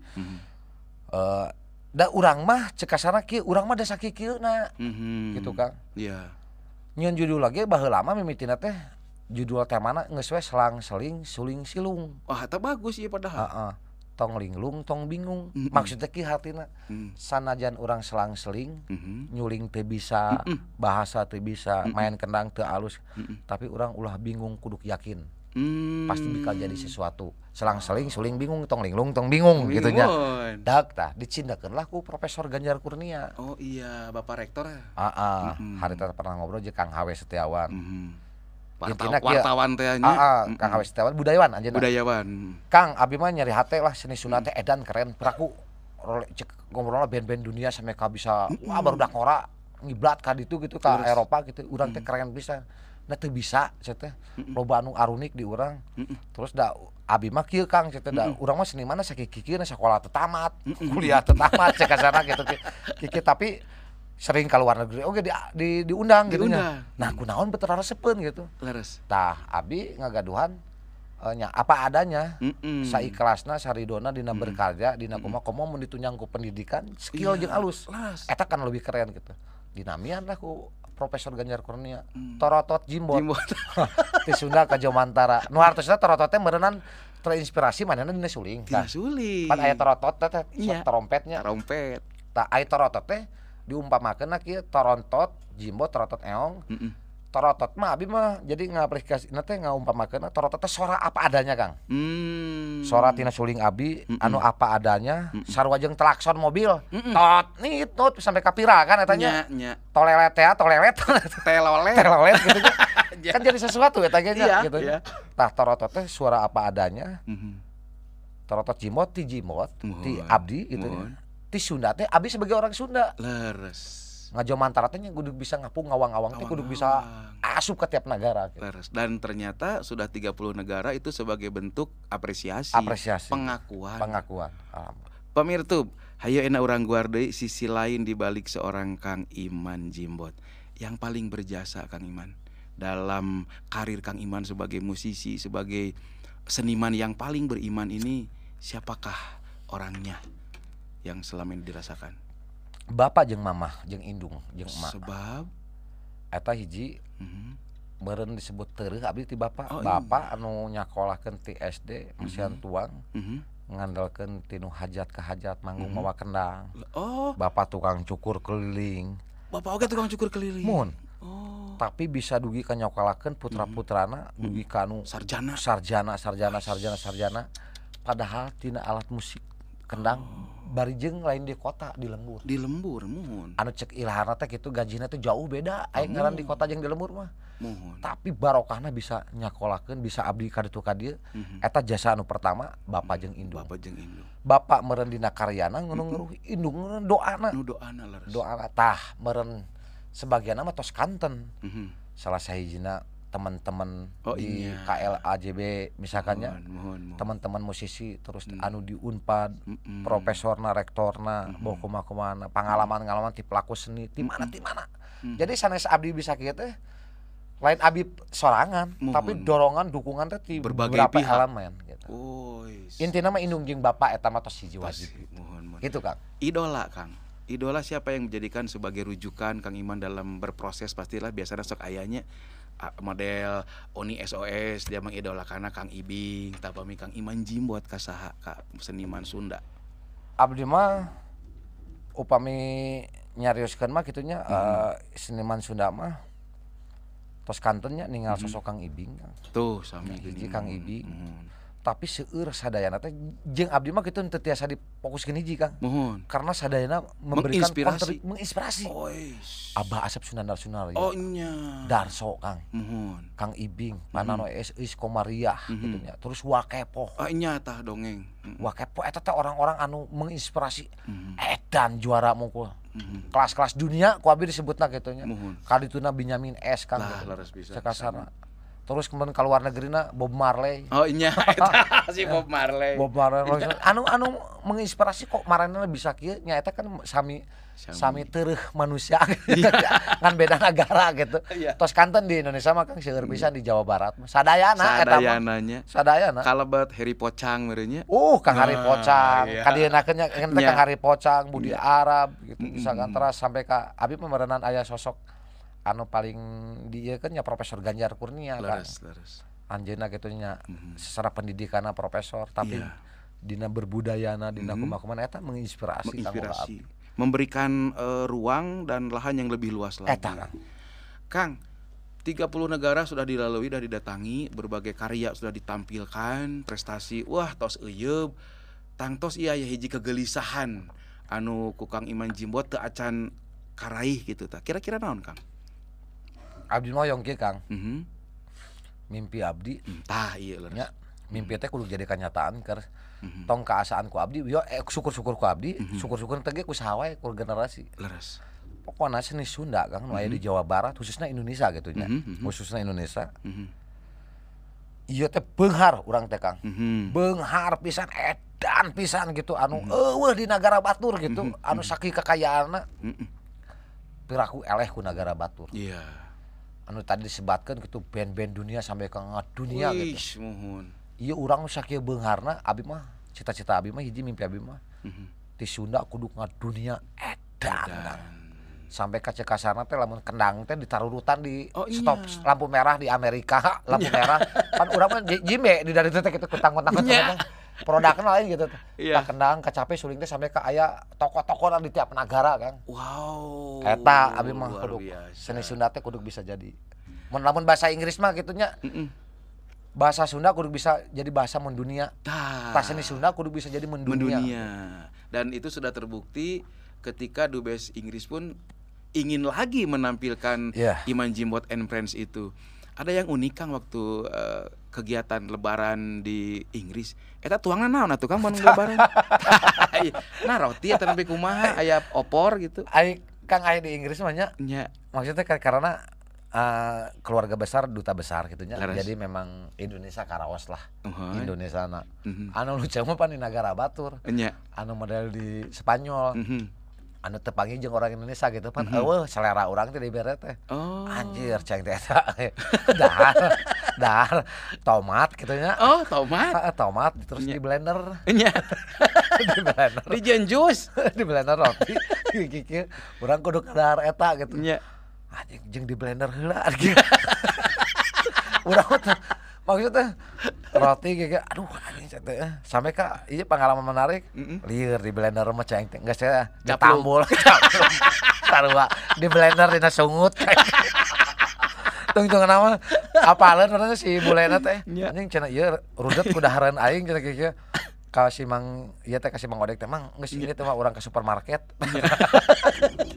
[SPEAKER 1] Da urang mah cek kasarna kieu, urang mah da sakikieuna. Gitu, Kang.
[SPEAKER 2] Iya.
[SPEAKER 1] Nyieun judul lagi baheula mah mimitina teh judul temana geus we selang seling suling silung.
[SPEAKER 2] Wah, eta bagus ieu padahal.
[SPEAKER 1] Heeh. Tong linglung tong bingung. Maksudnya kieu hartina. Sanajan urang selang seling, nyuling teu bisa, bahasa teu bisa, main kendang teu alus, tapi urang ulah bingung, kudu yakin. Pasti bakal jadi sesuatu. Selang-seling suling bingung, tong linglung tong bingung gitu nya. Dak tah dicindakeun lah ku Profesor Ganjar Kurnia.
[SPEAKER 2] Oh iya, Bapak Rektor.
[SPEAKER 1] Heeh, harita pernah ngobrol jeung Kang HW Setiawan.
[SPEAKER 2] Wartawan teh nya.
[SPEAKER 1] Kang HW Setiawan budayawan anjeunna.
[SPEAKER 2] Budayawan.
[SPEAKER 1] Kang, abi mah nyeri hate lah seni Sunda teh edan keren. Peraku cek ngobrolna band-band dunia sampe ka bisa wah barudak ngora ngiblat ka ditu gitu ka Eropa gitu. Urang teh keren pisan. Nah teu bisa cenah teh. Loba anu arunik di urang. Terus da abi mah kieu, Kang, cenah teh, da urang mah senimanna sakikikeuna sakola teu tamat, kuliah teu tamat cek kasarna gitu. Kiki tapi sering ke luar negeri oke diundang gitu nya. Nah kunaon bener resepeun gitu.
[SPEAKER 2] Leres.
[SPEAKER 1] Tah abi ngagaduhan nya apa adanya. Saikhlasna saridona dina berkarya dina kumaha komo mun ditunjang ku pendidikan skill jeung alus. Eta kan lebih keren gitu. Dinamian lah ku Profesor Ganjar Kurnia, Torotot Jimbot. Ti Sunda ka Jomantara. Nu hartosna torotot teh meureunnan terinspirasi manehna dina suling.
[SPEAKER 2] Dina suling.
[SPEAKER 1] Pan aya torotot teh trompetnya.
[SPEAKER 2] Trompet.
[SPEAKER 1] Tah aya torotot teh diumpamakeun kieu torontot jimbot torotot eong. Torotot mah abi mah jadi ngaplikasina teh ngaumpamakeun torotot teh sora apa adanya, Kang. Sora tina suling abi anu apa adanya, sarua jeung klakson mobil. Tot nit tot sampai ka viral kan eta nya. Tolelet teh, tolelet.
[SPEAKER 2] Telolet.
[SPEAKER 1] Telolet gitu. Kan jadi sesuatu eta ge nya gitu. Tah torotot teh suara apa adanya. Torotot jimbot ti jimbot ti abdi gitu nya. Ti Sunda teh abdi sebagai orang Sunda.
[SPEAKER 2] Leres.
[SPEAKER 1] Ngajomantara teh kudu bisa ngapung ngawang-ngawang teh kudu bisa asup ke tiap negara gitu.
[SPEAKER 2] Leres. Dan ternyata sudah 30 negara itu sebagai bentuk apresiasi, pengakuan.
[SPEAKER 1] Pengakuan. Alhamdulillah.
[SPEAKER 2] Pamirtub, hayo enak urang guar deui sisi lain di balik seorang Kang Iman Jimbot. Yang paling berjasa Kang Iman dalam karir Kang Iman sebagai musisi, sebagai seniman yang paling beriman ini, siapakah orangnya yang selama ini dirasakan?
[SPEAKER 1] Bapak jeung mamah jeung indung jeung emak.
[SPEAKER 2] Sebab
[SPEAKER 1] eta hiji meureun disebut tereuh abdi ti bapak. Oh, bapak anu nyakolahkeun ti SD masihan tuang. Ngandalkeun tinu hajat ka hajat manggung mawa kendang.
[SPEAKER 2] Oh.
[SPEAKER 1] Bapak tukang cukur keliling.
[SPEAKER 2] Bapak oge tukang cukur keliling.
[SPEAKER 1] Mun.
[SPEAKER 2] Oh.
[SPEAKER 1] Tapi bisa dugi ka nyokolakeun putra-putrana dugi ka anu
[SPEAKER 2] sarjana.
[SPEAKER 1] Sarjana sarjana sarjana sarjana. Padahal tina alat musik kendang bari jeung lain di kota, di lembur.
[SPEAKER 2] Di lembur muhun.
[SPEAKER 1] Anu cek ilharna teh kitu gajina teh jauh beda aya ngaran di kota jeung di lembur mah.
[SPEAKER 2] Muhun.
[SPEAKER 1] Tapi barokahna bisa nyakolakeun, bisa abdi ka ditu ka dieu. Eta jasa anu pertama bapak jeung indung.
[SPEAKER 2] Bapak jeung indung.
[SPEAKER 1] Bapak meureun dina karyana ngeruh indung meureun doana.
[SPEAKER 2] Nu doana leres.
[SPEAKER 1] Doana tah meureun sebagianna mah tos kanten. Salah sahijina teman-teman di
[SPEAKER 2] iya.
[SPEAKER 1] KLAJB misalkannya, teman-teman musisi terus anu di Unpad, profesorna, rektorna, boh kumaha-kumahana, pengalaman-pengalaman ti pelaku seni, ti mana ti mana. Jadi sanes abdi bisa kieu teh lain abdi sorangan, tapi dorongan dukungan teh ti
[SPEAKER 2] berbagai
[SPEAKER 1] beberapa
[SPEAKER 2] pihak.
[SPEAKER 1] Elemen gitu. Intina mah indung jeung bapak eta mah tos hiji wajib. Gitu, Kang.
[SPEAKER 2] Idola, Kang. Idola siapa yang menjadikan sebagai rujukan Kang Iman dalam berproses? Pastilah biasanya sok ayahnya Model Oni SOS dia mengidolakan Kang Ibing, tapami Kang Iman Jimbot ka saha ka seniman Sunda.
[SPEAKER 1] Abdi mah upami nyarioskeun mah kitu nya seniman Sunda mah tos kanten nya ninggal sosok Kang Ibing.
[SPEAKER 2] Tuh sami
[SPEAKER 1] hiji Kang Ibing. Tapi seueur sadayana teh jeung abdi mah kitu teu tiasa difokuskeun hiji Kang.
[SPEAKER 2] Muhun.
[SPEAKER 1] Karena sadayana memberikan menginspirasi. Abah Asep Sunandar Sunaryo.
[SPEAKER 2] Oh nya.
[SPEAKER 1] Darso Kang.
[SPEAKER 2] Muhun.
[SPEAKER 1] Kang Ibing, Panano Es Eis Komariah kitu nya. Terus Wakepoh.
[SPEAKER 2] Oh nya tah dongeng.
[SPEAKER 1] Wakepoh eta teh orang-orang anu menginspirasi. Edan juara mungkul. Kelas-kelas dunia ku abdi disebutna kitu nya. Kadituna Benyamin S Kang.
[SPEAKER 2] Lah leres pisan.
[SPEAKER 1] Sakasarna. Terus kemudian ke luar negerina Bob Marley.
[SPEAKER 2] Oh iya, si Bob Marley.
[SPEAKER 1] Bob Marley. Anu menginspirasi kok marana bisa kieu nya eta kan sami tereuh manusia. Ngan beda negara gitu. Tos kanten di Indonesia mah Kang seueur pisan di Jawa Barat. Sadayana eta mah. Sadayana.
[SPEAKER 2] Kalebet Harry Pocang meureun nya.
[SPEAKER 1] Kang Harry Pocang. Kadienakeun nya Kang Harry Pocang, Budi Arab gitu. Misalkan teras sampai ka abi memerenan aya sosok anu paling di ieu kan nya Profesor Ganjar Kurnia kan.
[SPEAKER 2] Leres.
[SPEAKER 1] Anjeunna kitu nya secara pendidikanna profesor tapi dina berbudayana dina kumaha-kumaha eta menginspirasi.
[SPEAKER 2] Memberikan ruang dan lahan yang lebih luas lagi.
[SPEAKER 1] Eta Kang.
[SPEAKER 2] Kang, 30 negara sudah dilalui, sudah didatangi, berbagai karya sudah ditampilkan, prestasi wah tos euyeub, tangtos ieu aya hiji kegelisahan anu ku Kang Iman Jimbot teu acan karaih gitu tah. Kira-kira naon Kang?
[SPEAKER 1] Abdi mah hoyong kieu Kang. Mimpi abdi.
[SPEAKER 2] Tah ieu leres.
[SPEAKER 1] Nya, mimpi teh kudu jadi kenyataan keur tong kaasaan ku abdi, yo syukur-syukur ku abdi, syukur-syukur teh ge ku saha wae ku generasi.
[SPEAKER 2] Leres.
[SPEAKER 1] Pokona seni Sunda Kang nu aya di Jawa Barat khususnya Indonesia gitu nya. Khususnya Indonesia. Ieu teh beunghar urang teh Kang. Beunghar pisan edan pisan gitu anu eueuh di nagara batur gitu, anu sakieu kekayaanna. Piraku eleh ku nagara batur.
[SPEAKER 2] Iya.
[SPEAKER 1] Anu tadi disebatkan gitu band-band dunia sampai ke dunia gitu.
[SPEAKER 2] Muhun.
[SPEAKER 1] Iya urang sakieu beungharna abi mah cita-cita abi mah hiji mimpi abi mah. Ti Sunda kudu ngadunia edan. Sampai ka cekasarna teh lamun kendang teh ditarurutan di stop lampu merah di Amerika, lampu merah. Pan urang mah jimbe di dari teh kitu kutang-kutang produkna lain gitu. Tah kendang kacape suling teh sampai ka aya toko-toko di tiap nagara Kang.
[SPEAKER 2] Wow.
[SPEAKER 1] Eta abi mah kudu seni Sunda teh kudu bisa jadi. Mun lamun bahasa Inggris mah kitu nya. Bahasa Sunda kudu bisa jadi bahasa mendunia. Tah seni Sunda kudu bisa jadi mendunia.
[SPEAKER 2] Dan itu sudah terbukti ketika Dubes Inggris pun ingin lagi menampilkan Iman Jimbot and Friends itu. Ada yang unik Kang waktu kegiatan lebaran di Inggris. Eta tuangna naon atuh Kang mun lebaran? Nah roti atau nepi kumaha aya opor gitu.
[SPEAKER 1] Ai Kang aya di Inggris mah nya.
[SPEAKER 2] Nya.
[SPEAKER 1] Maksudnya karena keluarga besar duta besar gitu nya. Jadi memang Indonesia karaos lah. Indonesia na. Anu lucu mah pan di nagara batur. Anu model di Spanyol. Anu tepangi jeung orang Indonesia gitu pan eueuh selera urang teh dibere teh. Anjir ceng teh eta. Dahar tomat kitu nya.
[SPEAKER 2] Oh, tomat.
[SPEAKER 1] Heeh, tomat terus di blender.
[SPEAKER 2] Nya.
[SPEAKER 1] Di blender.
[SPEAKER 2] Dijieun jus.
[SPEAKER 1] Di blender roti. Kieu urang kudu kadahar eta gitu.
[SPEAKER 2] Nya.
[SPEAKER 1] Anjing jeung di blender heula. Urang teh maksudnya roti kayak aduh anjing teh sampai ka ieu pengalaman menarik lieur di blender mah ceng teh geus saya ditambul sarua di blender dina sungut tungtung nama apaleun benerna si bulena teh anjing cenah ieu rudet ku dahareun aing cenah kieu ka si Mang ieu teh ka si Mang Odek teh mang geus ieu teh mah urang ke supermarket.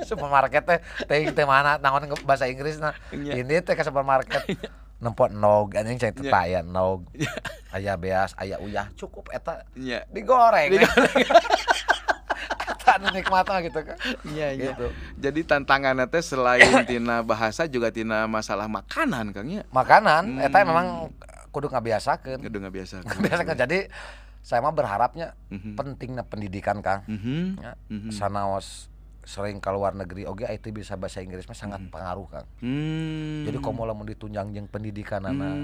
[SPEAKER 1] Supermarket teh teuing teh mana naon bahasa Inggrisna ini teh ke supermarket nempo nog anjing ceng teh aya nog aya beas aya uyah cukup eta digoreng. Eta nu nikmatna gitu kan.
[SPEAKER 2] Iya
[SPEAKER 1] gitu.
[SPEAKER 2] Jadi tantanganna teh selain tina bahasa juga tina masalah makanan Kang nya.
[SPEAKER 1] Makanan eta memang kudu ngabiasakeun.
[SPEAKER 2] Kudu ngabiasakeun.
[SPEAKER 1] Ngabiasakeun. Jadi saya mah berharapnya pentingna pendidikan Kang. Ya, sanaos sering ke luar negeri oge itu bisa bahasa Inggris mah sangat pengaruh Kang. Jadi komo lamun ditunjang jeung pendidikanana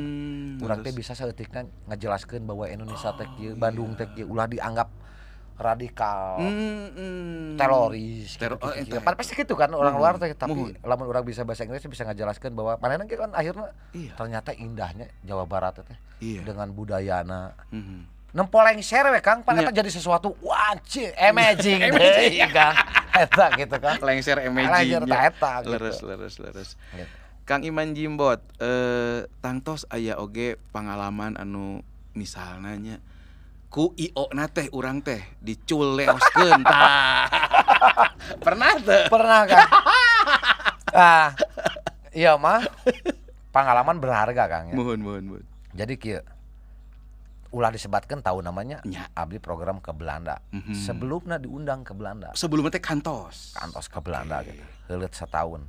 [SPEAKER 1] urang teh bisa saeutikna ngajelaskeun bahwa Indonesia teh kieu, Bandung teh kieu, ulah dianggap Radikal. Teroris gitu. Pasti gitu kan orang luar teh, tapi lamun urang bisa bahasa Inggris bisa ngajelaskeun bahwa manehna ge kan akhirnya ternyata indahnya Jawa Barat teh dengan budayana. Nempo lengser we Kang, pan eta jadi sesuatu wah anjing, amazing deui Kang. Eta gitu kan.
[SPEAKER 2] Lengser amazing.
[SPEAKER 1] Lengser eta gitu.
[SPEAKER 2] Leres. Gitu. Kang Iman Jimbot, tangtos aya oge pangalaman anu misalna nya ku IO na teh urang teh diculeoskeun tah. Pernah teu?
[SPEAKER 1] Pernah Kang. Ah, iya mah pengalaman berharga Kang ya.
[SPEAKER 2] Muhun.
[SPEAKER 1] Jadi kieu ulah disebatkan tahu namanya abdi program ke Belanda. Sebelumnya diundang ke Belanda.
[SPEAKER 2] Sebelumnya teh kantos
[SPEAKER 1] ke Belanda gitu. Heuleut setahun.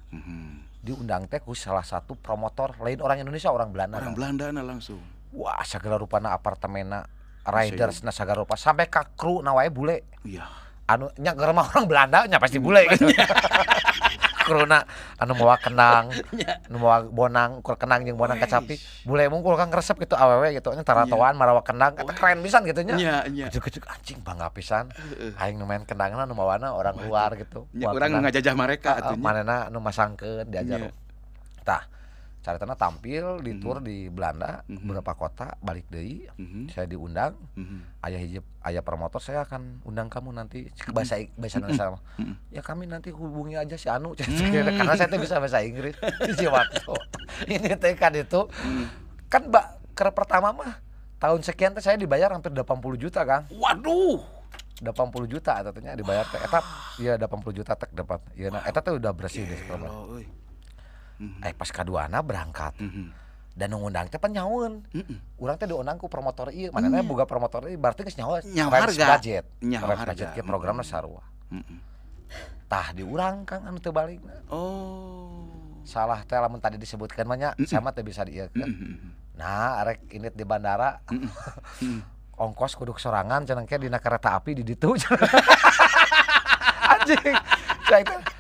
[SPEAKER 1] Diundang teh ku salah satu promotor lain orang Indonesia, orang Belanda.
[SPEAKER 2] Orang Belanda na langsung.
[SPEAKER 1] Wah, segala rupana apartemenna, riders na segala rupa sampai ka kru na wae bule.
[SPEAKER 2] Iya.
[SPEAKER 1] Anu nya mah orang Belanda nya pasti bule gitu. Kruna anu mawa kenang, anu mawa bonang, ukur kenang jeung bonang kacapi. Bule mungkul kan resep gitu awewe gitu nya taratoan marawa kenang eta keren pisan gitu nya. Kucuk-kucuk anjing bangga pisan. Aing nu main kendangna nu mawana orang luar gitu.
[SPEAKER 2] Nya urang nu ngajajah mereka atuh nya.
[SPEAKER 1] Manehna nu masangkeun diajar. Tah, caritana tampil di tour di Belanda beberapa kota balik deui. Saya diundang. Aya hiji aya promotor, saya akan undang kamu nanti bahasa Indonesia. Ya kami nanti hubungi aja si Anu karena saya tuh bisa bahasa Inggris. Si waktu ini teh kan itu kan ke pertama mah tahun sekian teh saya dibayar hampir 80 juta Kang.
[SPEAKER 2] Waduh.
[SPEAKER 1] 80 juta tentunya dibayar teh eta ya 80 juta tek dapat. Ya nah eta teh udah bersih deh sekarang. Pas kaduana berangkat. Dan ngundang teh pan nyaun. Urang teh diundang ku promotor ieu, manehna boga promotor ieu berarti geus nyaho harga budget. Nyaho budget ke programna sarua. Tah di urang Kang anu teu balikna.
[SPEAKER 2] Oh.
[SPEAKER 1] Salah teh lamun tadi disebutkeun mah nya sama teh bisa diieukeun. Nah, arek init di bandara. Ongkos kudu sorangan cenah ke dina kereta api di ditu. Anjing.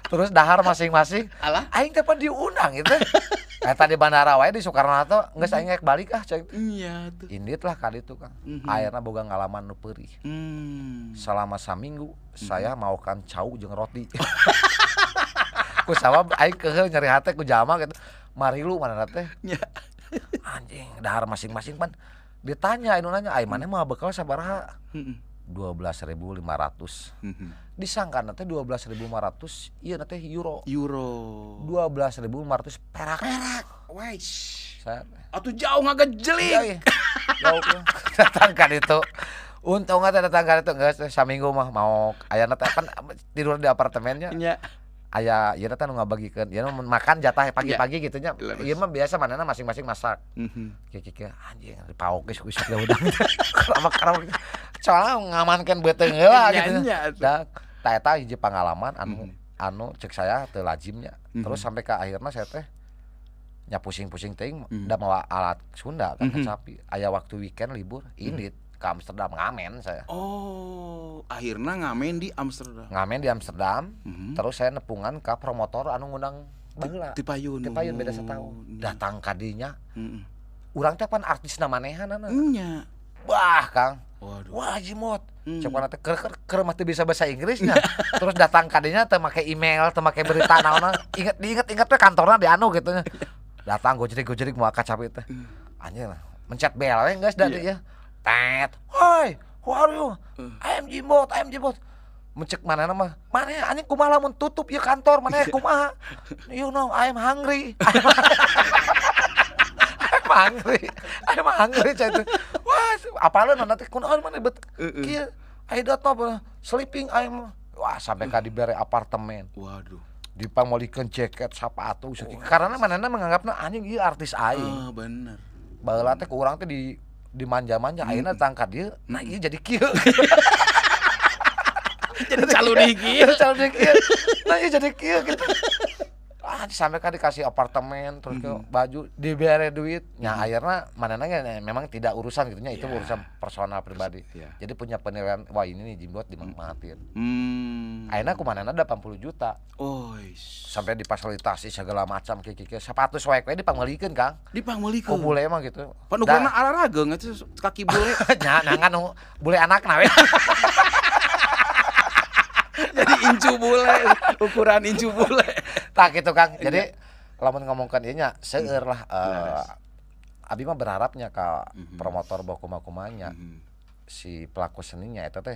[SPEAKER 1] Terus dahar masing-masing. Aing teh pan diundang itu. Eta di bandara wae di Soekarno Hatta geus aing rek balik ah cek.
[SPEAKER 2] Iya tuh.
[SPEAKER 1] Indit lah kali itu Kang. Akhirna boga ngalaman nu peurih. Selama saminggu saya maokan cau jeung roti. Ku sabab aing keuheul nyeri hate ku jalma gitu. Marilu manehna teh. Anjing dahar masing-masing pan ditanya anu nanya ai maneh mah bekal sabaraha? 12.500. Disangka nanti 12.500 iya nanti euro. 12.500 perak.
[SPEAKER 2] Wais.
[SPEAKER 1] Saya
[SPEAKER 2] atuh jauh ngagejelik.
[SPEAKER 1] Jauh. Datang kan itu. Untungnya datang kan itu geus saminggu mah mau aya teh kan tidur di apartemennya.
[SPEAKER 2] Nya.
[SPEAKER 1] Aya ieu teh nu ngabagikeun. Ieu makan jatah pagi-pagi gitu nya. Ieu mah biasa manehna masing-masing masak. Kieu-kieu anjing dipaok geus isuk udang. Keramak-keramak. Soalnya ngamankeun beuteung heula gitu. Da tah eta hiji pangalaman anu cek saya teu lazimnya. Terus sampai ke akhirna saya teh nya pusing-pusing teuing da mawa alat Sunda kan kacapi. Aya waktu weekend libur indit ke Amsterdam ngamen saya.
[SPEAKER 2] Oh, akhirnya ngamen di Amsterdam.
[SPEAKER 1] Ngamen di Amsterdam. Terus saya nepungan ke promotor anu ngundang baheula.
[SPEAKER 2] Ti payun.
[SPEAKER 1] Ti payun beda setahun. Datang ka dinya. Urang teh pan artisna manehanana.
[SPEAKER 2] Nya.
[SPEAKER 1] Wah, Kang.
[SPEAKER 2] Waduh.
[SPEAKER 1] Wah, Jimot. Cek mana teh keur mah teu bisa bahasa Inggrisnya. Terus datang ka dinya teu make email, teu make berita naon-naon. Inget diinget-inget teh kantorna di anu gitu nya. Datang gojek-gojek moal kacapi teh. Anjing lah. Mencet bel we geus da dieu. Tet. Hoi, who are you? I am Jimbot, I am Jimbot. Mencek manehna mah, maneh anjing kumaha lamun tutup ieu kantor, maneh kumaha? You know, I am hungry. I'm hungry. I'm hungry cai teh. Wah, apaleun nanti kunaon maneh bet kieu. I don't know, sleeping I'm. Wah, sampai ka dibere apartemen.
[SPEAKER 2] Waduh.
[SPEAKER 1] Dipamolikeun jaket, sepatu, karena manehna menganggapna anjing ieu artis aing.
[SPEAKER 2] Ah, bener.
[SPEAKER 1] Baheula teh ku urang teh di dimanja-manja, akhirnya datang ka dieu, nah ieu jadi kieu.
[SPEAKER 2] Jadi calon kieu.
[SPEAKER 1] Jadi calon kieu. Nah ieu jadi kieu gitu. Ah, sampai kan dikasih apartemen, terus ke baju, dibere duit. Nah, akhirnya manehna memang tidak urusan gitu nya, itu urusan personal pribadi. Jadi punya penilaian, wah ini nih Jimbot dimanfaatin. Akhirnya ku manehna 80 juta.
[SPEAKER 2] Oh.
[SPEAKER 1] Sampai difasilitasi segala macam kieu-kieu. Sepatu soek we dipangmeulikeun, Kang.
[SPEAKER 2] Dipangmeulikeun.
[SPEAKER 1] Ku bule mah gitu.
[SPEAKER 2] Pan ukurna ararageung atuh kaki bule.
[SPEAKER 1] Nya nangan bule anakna we.
[SPEAKER 2] Jadi incu bule, ukuran incu bule.
[SPEAKER 1] Tah gitu Kang. Jadi lamun ngomongkeun ieu nya seueur lah, abi mah berharapnya ka promotor bahwa kumaha-kumahanya si pelaku seninya eta teh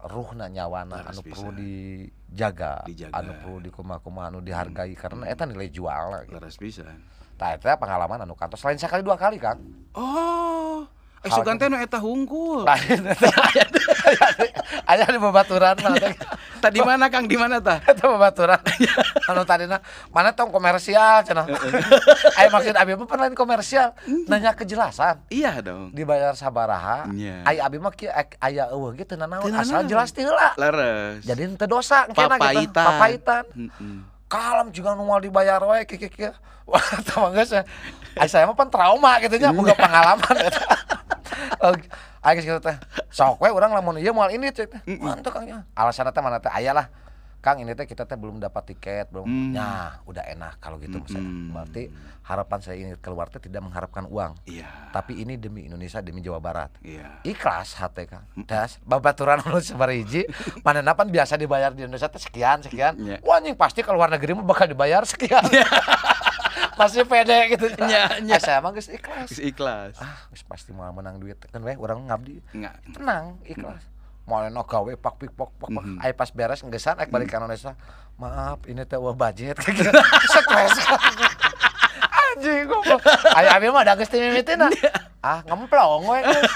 [SPEAKER 1] ruhna nyawana anu perlu dijaga, anu perlu dikumaha-kumaha, anu dihargai karena eta nilai jual gitu.
[SPEAKER 2] Leres pisan.
[SPEAKER 1] Tah eta pengalaman anu kantos lain sekali dua kali Kang.
[SPEAKER 2] Oh, sugan teh nu eta hungkul.
[SPEAKER 1] Lain eta. Aya di babaturan mah teh.
[SPEAKER 2] Tah di mana Kang? Di mana tah?
[SPEAKER 1] Eta babaturan. Anu tadina mana tong komersial cenah. Aya maksud abi mah lain komersial, nanya kejelasan.
[SPEAKER 2] Iya dong.
[SPEAKER 1] Dibayar sabaraha, aya abi mah kieu aya eueuh ge teu nanaon asal jelas ti heula.
[SPEAKER 2] Leres.
[SPEAKER 1] Jadi henteu dosa engkena gitu. Papaitan. Kalem juga nu moal dibayar we kieu kieu. Wah, tah mah geus. Ai saya mah pan trauma kitu nya boga pengalaman eta. Ai geus kitu teh. Sok we urang lamun ieu moal ini teh. Mantap Kang nya. Alasanna teh mana teh aya lah. Kang ini teh kita teh belum dapat tiket, belum. Nah, udah enak kalau gitu saya. Berarti harapan saya ini keluar teh tidak mengharapkan uang.
[SPEAKER 2] Iya.
[SPEAKER 1] Tapi ini demi Indonesia, demi Jawa Barat.
[SPEAKER 2] Iya.
[SPEAKER 1] Ikhlas hate Kang. Das babaturan anu sabaraha hiji, manehna pan biasa dibayar di Indonesia teh sekian sekian. Wah anjing pasti ke luar negeri mah bakal dibayar sekian. Masih pede gitu.
[SPEAKER 2] Nya.
[SPEAKER 1] Saya mah geus ikhlas.
[SPEAKER 2] Geus ikhlas.
[SPEAKER 1] Ah, geus pasti moal menang duit kan we urang ngabdi. Tenang, ikhlas. Moal gawe pak pik pok pok. Aya pas beres enggesan ek balik ka Indonesia. Maaf, ini teh eueuh budget kayak gitu. Stres. Anjing goblok. Aya abi mah da geus ti mimitina. Ah, ngemplong we geus.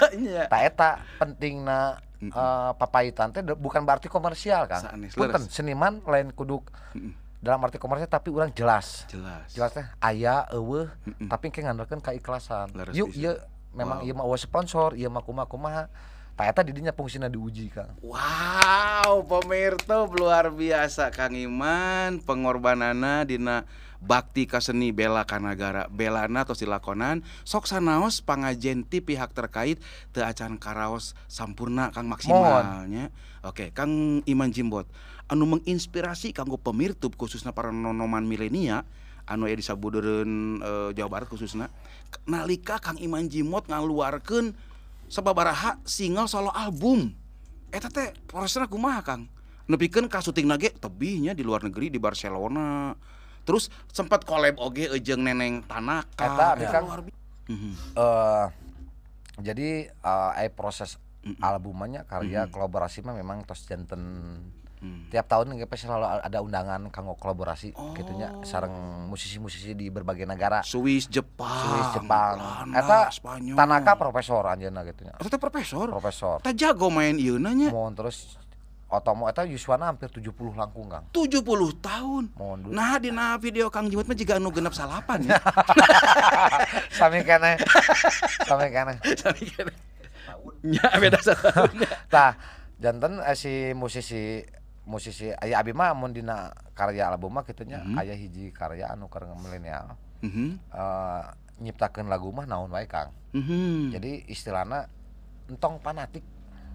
[SPEAKER 1] Tah eta pentingna papaitan teh bukan berarti komersial, Kang. Punten, seniman lain kudu dalam arti komersial tapi urang jelas. Jelas teh aya eueuh tapi engke ngandalkeun keikhlasan. Yuk ieu memang ieu mah eueuh sponsor, ieu mah kumaha-kumaha. Tah eta didinya fungsina diuji Kang.
[SPEAKER 2] Wow, pemirsa luar biasa Kang Iman pengorbanana dina bakti ka seni bela ka nagara. Belana tos dilakonan sok sanaos pangajen ti pihak terkait teu acan karaos sampurna Kang maksimalnya. Oke, Kang Iman Jimbot anu menginspirasi kanggo pemirtub khususna para nonoman milenia anu aya di sabudeureun Jawa Barat khususna nalika Kang Iman Jimbot ngaluarkeun sababaraha single solo album eta teh prosesna kumaha Kang? Nepikeun ka syutingna ge tebihnya di luar negeri di Barcelona. Terus sempat collab oge jeung Neneng Tanaka.
[SPEAKER 1] Eta abi Kang. Jadi proses albumannya karya kolaborasi mah memang tos janten tiap tahun ge pasti selalu ada undangan kanggo kolaborasi gitunya sareng musisi-musisi di berbagai negara.
[SPEAKER 2] Swiss, Jepang, Belanda,
[SPEAKER 1] eta
[SPEAKER 2] Spanyol.
[SPEAKER 1] Tanaka profesor anjeunna gitunya.
[SPEAKER 2] Eta teh profesor.
[SPEAKER 1] Profesor.
[SPEAKER 2] Tah jago main ieu na nya.
[SPEAKER 1] Mohon terus Otomo eta yuswana hampir 70 langkung Kang.
[SPEAKER 2] 70 tahun.
[SPEAKER 1] Mohon.
[SPEAKER 2] Nah dina video Kang Jimbot mah jiga anu genep salapan ya.
[SPEAKER 1] Sami keneh. Sami keneh.
[SPEAKER 2] Sami keneh. Nya beda satahun.
[SPEAKER 1] Tah janten si musisi aya abi mah mun dina karya album mah kitu nya aya hiji karya anu keur milenial. Nyiptakeun lagu mah naon wae Kang. Jadi istilahna entong fanatik.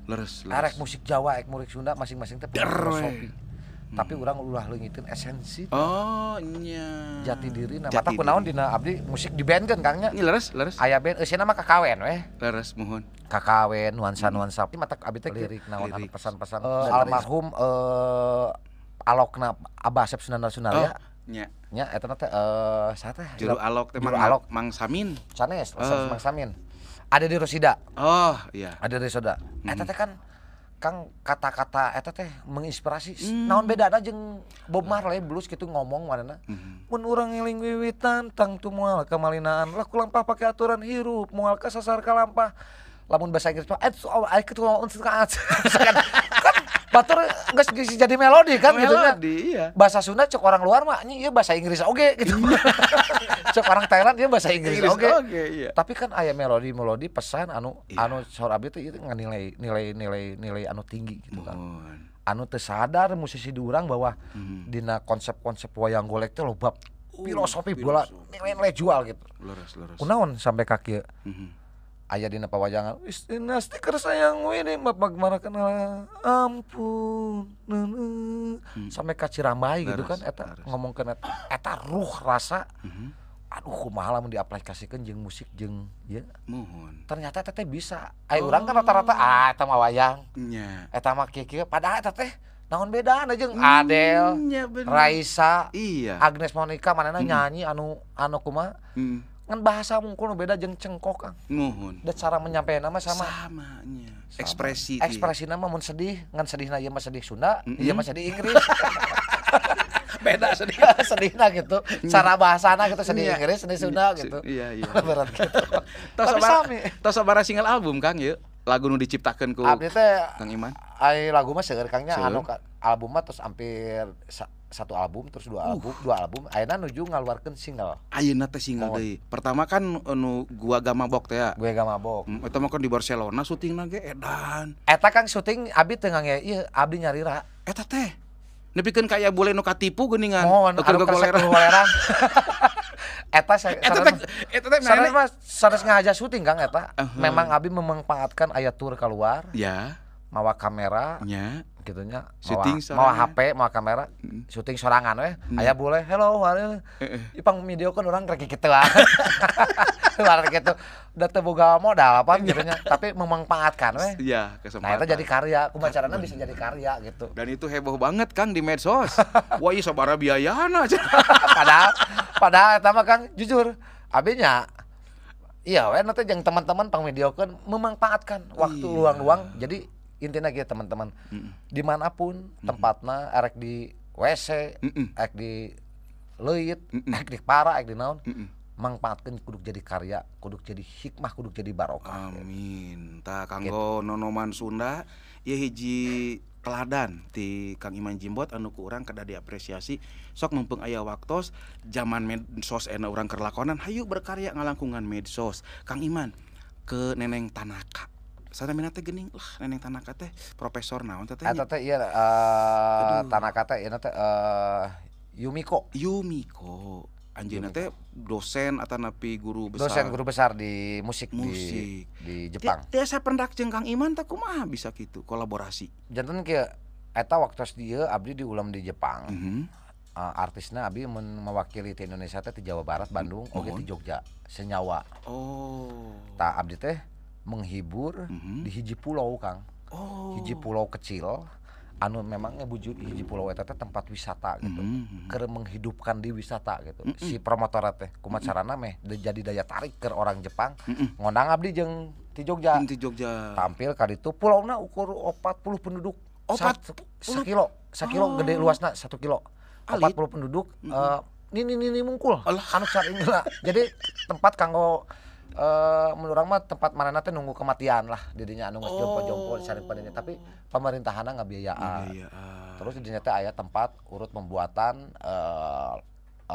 [SPEAKER 2] Leres.
[SPEAKER 1] Arek musik Jawa, arek musik Sunda masing-masing teh punya filosofi. Tapi urang ulah leungiteun esensi.
[SPEAKER 2] Oh nya.
[SPEAKER 1] Jati diri nah. Mata kunaon dina abdi musik dibandkeun Kang nya.
[SPEAKER 2] Nya leres, leres.
[SPEAKER 1] Aya band eusina mah kakawen weh.
[SPEAKER 2] Leres muhun.
[SPEAKER 1] Kakawen nuansa-nuansa. Mata abdi teh lirik naon anu pesan-pesan almarhum alokna Abah Asep Sunandar Sunarya.
[SPEAKER 2] Nya.
[SPEAKER 1] Nya eta teh saha teh?
[SPEAKER 2] Juru alok teh Mang Samin.
[SPEAKER 1] Sanes, Mang Samin. Ada di Rosida.
[SPEAKER 2] Oh, iya.
[SPEAKER 1] Ada di Rosida. Eta teh kan Kang kata-kata eta teh menginspirasi. Naon bedana jeung Bob Marley blues gitu ngomong manehna. Mun urang ngeling wiwitan tangtu moal kamalinaan lah kulampah pake aturan hirup moal kasasar kalampah. Lamun bahasa Inggris mah kan batur geus jadi melodi kan gitu nya.
[SPEAKER 2] Iya.
[SPEAKER 1] Bahasa Sunda cek orang luar mah anjing ieu bahasa Inggris oge gitu. Cek orang Thailand ieu bahasa Inggris oge.
[SPEAKER 2] Iya.
[SPEAKER 1] Tapi kan aya melodi-melodi pesan anu anu saur abdi teh ieu nilai nilai nilai nilai anu tinggi gitu kan. Anu teu sadar musisi di urang bahwa dina konsep-konsep wayang golek teh loba filosofi bola nilai-nilai jual gitu.
[SPEAKER 2] Leres, leres.
[SPEAKER 1] Kunaon sampai ka kieu? Aya dina pawayangan istina stiker sayang we mapagmarakeun ampun sampai ka Cirambai gitu kan eta ngomongkeun eta ruh rasa aduh kumaha lamun diaplikasikeun jeung musik jeung ieu
[SPEAKER 2] muhun
[SPEAKER 1] ternyata eta teh bisa aya urang kan rata-rata ah eta mah wayang
[SPEAKER 2] nya
[SPEAKER 1] eta mah kieu-kieu padahal eta teh Naon bedana jeung Adele, Raisa,
[SPEAKER 2] iya.
[SPEAKER 1] Agnes Monica manehna nyanyi anu anu kumaha. Ngan bahasa mungkul nu beda jeung cengkok Kang.
[SPEAKER 2] Muhun.
[SPEAKER 1] Da cara menyampaikan mah sama.
[SPEAKER 2] Sama nya. Ekspresi.
[SPEAKER 1] Ekspresina mah mun sedih, ngan sedihna ieu mah sedih Sunda, ieu mah sedih Inggris.
[SPEAKER 2] Beda sedih.
[SPEAKER 1] Sedihna gitu. Cara bahasana gitu sedih Inggris, sedih Sunda gitu.
[SPEAKER 2] Iya, iya.
[SPEAKER 1] Berat gitu.
[SPEAKER 2] Tos
[SPEAKER 1] Tapi sami.
[SPEAKER 2] Tos sabaraha single album Kang ieu? Lagu nu diciptakeun ku
[SPEAKER 1] abdi teh
[SPEAKER 2] Kang Iman.
[SPEAKER 1] Ai lagu mah seueur Kang nya anu album mah terus hampir satu album terus dua album, dua album ayeuna nuju ngaluarkeun single.
[SPEAKER 2] Ayeuna teh single deui. Pertama kan nu Gua Gak Mabok teh ya.
[SPEAKER 1] Gue Gak Mabok.
[SPEAKER 2] Eta mah kan di Barcelona syutingna ge edan.
[SPEAKER 1] Eta Kang syuting abdi teu ngangge ieu abdi nyarira.
[SPEAKER 2] Eta teh nepikeun kaya bule nu katipu geuningan.
[SPEAKER 1] Mohon anu goleran. Eta
[SPEAKER 2] eta teh
[SPEAKER 1] mah sanes ngaja syuting Kang eta. Memang abdi memanfaatkan aya tur keluar.
[SPEAKER 2] Ya.
[SPEAKER 1] Mawa kamera.
[SPEAKER 2] Nya.
[SPEAKER 1] Gitu nya.
[SPEAKER 2] Syuting
[SPEAKER 1] mawa HP, mawa kamera, syuting sorangan we. Aya bule, hello, ieu pang videokeun urang rek kitu ah. Urang kitu. Da teu boga modal apa gitu nya, tapi memanfaatkan we.
[SPEAKER 2] Iya, kesempatan.
[SPEAKER 1] Nah, eta jadi karya, kumaha carana bisa jadi karya gitu.
[SPEAKER 2] Dan itu heboh banget Kang di medsos. Wah, ieu sabaraha biayana.
[SPEAKER 1] Padahal padahal eta mah Kang jujur, abi nya iya we nanti jeung teman-teman pang videokeun memanfaatkan waktu luang-luang. Jadi intinya gitu teman-teman, dimanapun tempatna, erek di WC, erek di leuit, erek di para, erek di naon, mangpaatkeun kudu jadi karya, kudu jadi hikmah, kudu jadi barokah.
[SPEAKER 2] Amin. Tah kanggo nonoman Sunda, ieu hiji teladan ti Kang Iman Jimbot anu ku urang kedah diapresiasi. Sok mumpung aya waktos zaman medsos enak urang keur lakonan, hayu berkarya ngalangkungan medsos. Kang Iman ke Neneng Tanaka. Sana teh geuning lah Neneng Tanaka teh profesor naon teh teh?
[SPEAKER 1] Eta teh ieu Tanaka teh ieu teh Yumiko.
[SPEAKER 2] Yumiko. Anjeunna teh dosen atanapi guru besar.
[SPEAKER 1] Dosen guru besar di musik. Di Jepang.
[SPEAKER 2] Tiasa pendak jeung Kang Iman teh kumaha bisa kitu kolaborasi?
[SPEAKER 1] Janten kieu eta waktos dieu abdi diulam di Jepang. Artisna abdi mewakili ti Indonesia teh di Jawa Barat, Bandung, oge di Jogja, senyawa.
[SPEAKER 2] Oh.
[SPEAKER 1] Tah abdi teh menghibur di hiji pulau Kang.
[SPEAKER 2] Oh.
[SPEAKER 1] Hiji pulau kecil anu memang ngebujur hiji pulau eta teh tempat wisata gitu. Keur menghidupkan di wisata gitu. Si promotor teh kumaha carana meh jadi daya tarik keur orang Jepang. Ngondang abdi jeung ti Jogja.
[SPEAKER 2] Ti Jogja.
[SPEAKER 1] Tampil ka ditu pulauna ukur 40 penduduk. 40 sakilo gede luasna 1 kilo. 40 penduduk nini mungkul. Anu saringna. Jadi tempat kanggo menurut urang mah tempat manehna teh nunggu kematian lah didinya anu geus jompo-jompo disareng padanya tapi pemerintahanna ngabiayaan. Terus didinya teh aya tempat urut pembuatan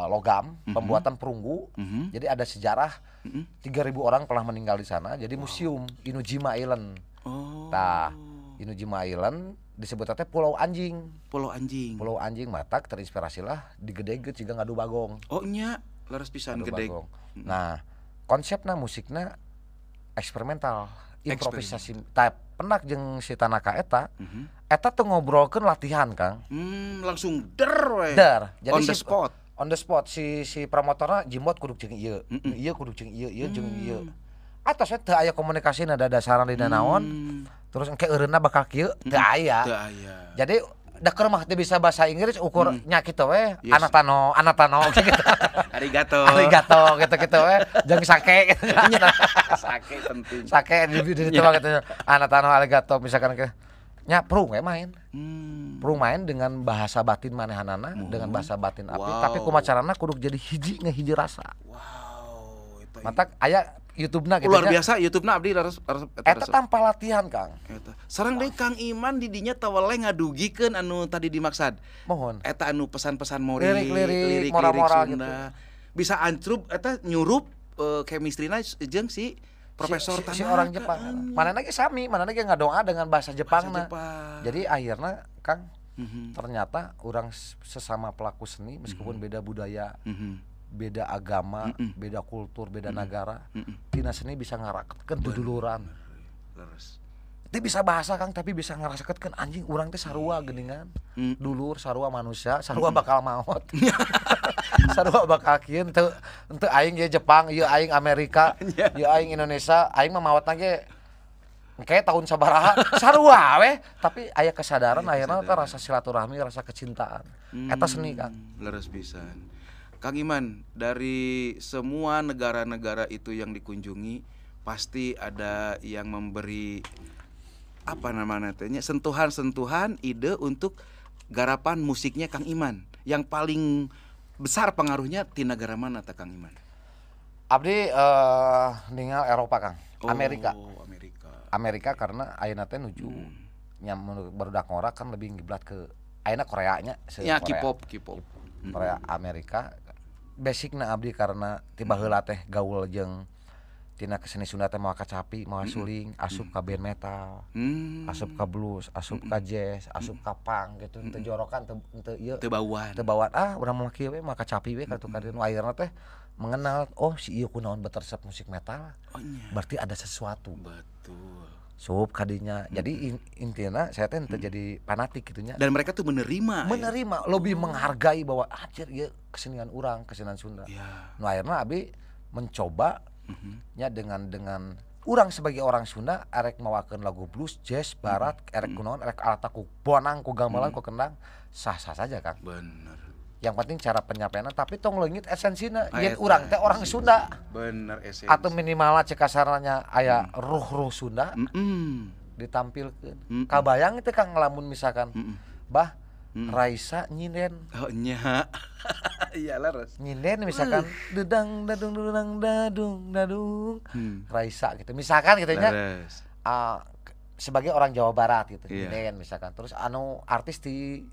[SPEAKER 1] logam, pembuatan perunggu. Jadi ada sejarah 3.000 orang telah meninggal di sana. Jadi museum Inujima Island. Tah, Inujima Island disebutnya teh Pulau Anjing.
[SPEAKER 2] Pulau Anjing.
[SPEAKER 1] Pulau Anjing matak terinspirasilah digedeged jiga ngadu bagong.
[SPEAKER 2] Oh nya, leres pisan gede.
[SPEAKER 1] Nah, konsepna musikna eksperimental, improvisasi. Tah penak jeung si Tanaka eta, eta tuh ngobrolkeun latihan Kang.
[SPEAKER 2] Langsung der we.
[SPEAKER 1] Der. Jadi
[SPEAKER 2] on the spot.
[SPEAKER 1] On the spot si promotorna Jimbot kudu jeung ieu, ieu kudu jeung ieu, ieu jeung ieu. Atos we teu aya komunikasina da dasaran dina naon. Terus engke eureunna bakal kieu teu aya.
[SPEAKER 2] Teu aya.
[SPEAKER 1] Jadi da keur mah teu bisa bahasa Inggris ukur nya kitu we, anatano, anatano gitu.
[SPEAKER 2] Arigato.
[SPEAKER 1] Arigato gitu-gitu we, jeung sake gitu.
[SPEAKER 2] Sake penting.
[SPEAKER 1] Sake di ditu mah gitu. Anatano arigato misalkan ke nya prung we main. Prung main dengan bahasa batin manehanana, dengan bahasa batin api, tapi kumaha carana kudu jadi hiji ngehiji rasa.
[SPEAKER 2] Wow, eta
[SPEAKER 1] matak aya YouTube-na gitu.
[SPEAKER 2] Luar biasa YouTube-na abdi harus
[SPEAKER 1] eta tanpa latihan Kang.
[SPEAKER 2] Eta. Sareng deui Kang Iman di dinya taweleh ngadugikeun anu tadi dimaksad.
[SPEAKER 1] Mohon.
[SPEAKER 2] Eta anu pesan-pesan mori,
[SPEAKER 1] lirik-lirik moral-moral gitu.
[SPEAKER 2] Bisa ancrub eta nyurup chemistry-na jeung si Profesor
[SPEAKER 1] si orang Jepang. Mana lagi sami, mana lagi ngadoa dengan bahasa Jepangna. Jadi akhirnya Kang ternyata orang sesama pelaku seni meskipun beda budaya, beda agama, beda kultur, beda negara, tina seni bisa ngaraketkeun duduluran.
[SPEAKER 2] Leres.
[SPEAKER 1] Teu bisa bahasa Kang, tapi bisa ngarasakeun anjing urang teh sarua geuningan. Dulur sarua manusia, sarua bakal maot. Sarua bakal kieu teu aing ye Jepang, ieu aing Amerika, ieu aing Indonesia, aing mah maotna ge Kayak tahun sabaraha sarua we, tapi aya kesadaran akhirnya teh rasa silaturahmi, rasa kecintaan. Eta seni, Kang.
[SPEAKER 2] Leres pisan. Kang Iman, dari semua negara-negara itu yang dikunjungi pasti ada yang memberi apa namanya teh nya, sentuhan-sentuhan ide untuk garapan musiknya Kang Iman. Yang paling besar pengaruhnya di negara mana teh Kang Iman?
[SPEAKER 1] Abdi ningal Eropa, Kang. Amerika.
[SPEAKER 2] Oh, Amerika.
[SPEAKER 1] Amerika karena ayeuna teh nuju nya barudak ngora kan lebih ngiblat ke ayeuna Koreanya,
[SPEAKER 2] Ya,
[SPEAKER 1] Korea.
[SPEAKER 2] K-pop, K-pop.
[SPEAKER 1] Korea, Amerika. Basicna abdi karena tiba heula teh gaul jeung tina keseni Sunda teh mawa kacapi, mawa suling, asup ka band metal, asup ka blues, asup ka jazz, asup ka punk gitu, teu jorokan, teu teu ieu
[SPEAKER 2] Teu bauan.
[SPEAKER 1] Teu bauan, ah urang mah kieu we, mawa kacapi we katu ka dieu. Nu akhirna teh mengenal, oh si ieu kunaon beter resep musik metal.
[SPEAKER 2] Oh nya.
[SPEAKER 1] Berarti ada sesuatu.
[SPEAKER 2] Betul.
[SPEAKER 1] Sup kadinya. Jadi intinya saya teh teu jadi fanatik gitu nya.
[SPEAKER 2] Dan mereka tuh menerima.
[SPEAKER 1] Menerima, lebih menghargai bahwa anjir ieu kesenian urang, kesenian Sunda. Nu akhirna abi mencoba nya dengan urang sebagai orang Sunda arek mawakeun lagu blues, jazz, barat, erek kunaon, erek alat ku bonang, ku gamelan, ku kendang, sah-sah saja, Kang.
[SPEAKER 2] Bener.
[SPEAKER 1] Yang penting cara penyampaiannya, tapi tong leungit esensina.
[SPEAKER 2] Ah,
[SPEAKER 1] Yen
[SPEAKER 2] eta
[SPEAKER 1] urang teh orang
[SPEAKER 2] esensi.
[SPEAKER 1] Sunda.
[SPEAKER 2] Bener, esensi.
[SPEAKER 1] Atau minimalnya cek kasarnya aya ruh-ruh Sunda ditampilkeun. Kabayang teh Kang lamun misalkan bah Raisa nyinden.
[SPEAKER 2] Oh nya. Iya leres.
[SPEAKER 1] Nyinden misalkan dedang dadung dedang dadung dadung. Raisa gitu. Misalkan gitu nya.
[SPEAKER 2] Leres.
[SPEAKER 1] Sebagai orang Jawa Barat gitu,
[SPEAKER 2] Iya.
[SPEAKER 1] nyinden misalkan. Terus anu artis di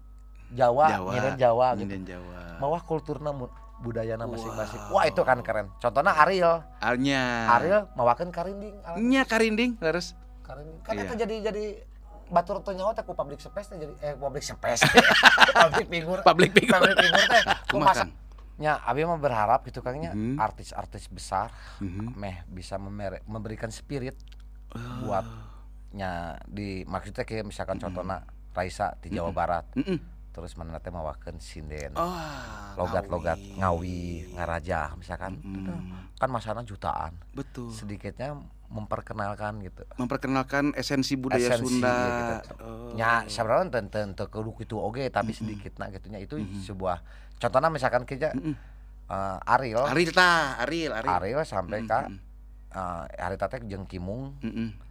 [SPEAKER 1] Jawa,
[SPEAKER 2] Jawa,
[SPEAKER 1] nyinden Jawa gitu.
[SPEAKER 2] Nyinden Jawa.
[SPEAKER 1] Mawa kulturna budayana masing-masing.
[SPEAKER 2] Wow.
[SPEAKER 1] Wah, itu kan keren. Contohnya Ariel.
[SPEAKER 2] Arnya.
[SPEAKER 1] Ariel mawakeun karinding.
[SPEAKER 2] Nya karinding, leres.
[SPEAKER 1] Karinding. Kan
[SPEAKER 2] Iya.
[SPEAKER 1] eta jadi batur teu nyaho teh ku public space teh jadi public space. Public figure.
[SPEAKER 2] Public figure.
[SPEAKER 1] Public figure teh
[SPEAKER 2] Kumaha,
[SPEAKER 1] kumaha?
[SPEAKER 2] Kang?
[SPEAKER 1] Nya abi mah berharap gitu Kang nya, artis-artis besar meh bisa memberikan spirit buat nya di maksudnya kayak misalkan contohna Raisa di Jawa Barat. Terus mana teh mawakeun sinden.
[SPEAKER 2] Oh,
[SPEAKER 1] logat-logat Ngawi, Ngaraja misalkan. Kan masana jutaan.
[SPEAKER 2] Betul.
[SPEAKER 1] Sedikitnya memperkenalkan gitu.
[SPEAKER 2] Memperkenalkan esensi budaya
[SPEAKER 1] Esensi,
[SPEAKER 2] Sunda.
[SPEAKER 1] gitu.
[SPEAKER 2] Oh.
[SPEAKER 1] Nya sebenarnya teu kudu kitu oge, tapi sedikitna gitu nya itu sebuah contohnya misalkan kita Ariel.
[SPEAKER 2] Ariel tah, Ariel, Ariel.
[SPEAKER 1] Ariel sampai ka harita teh jeung Kimung.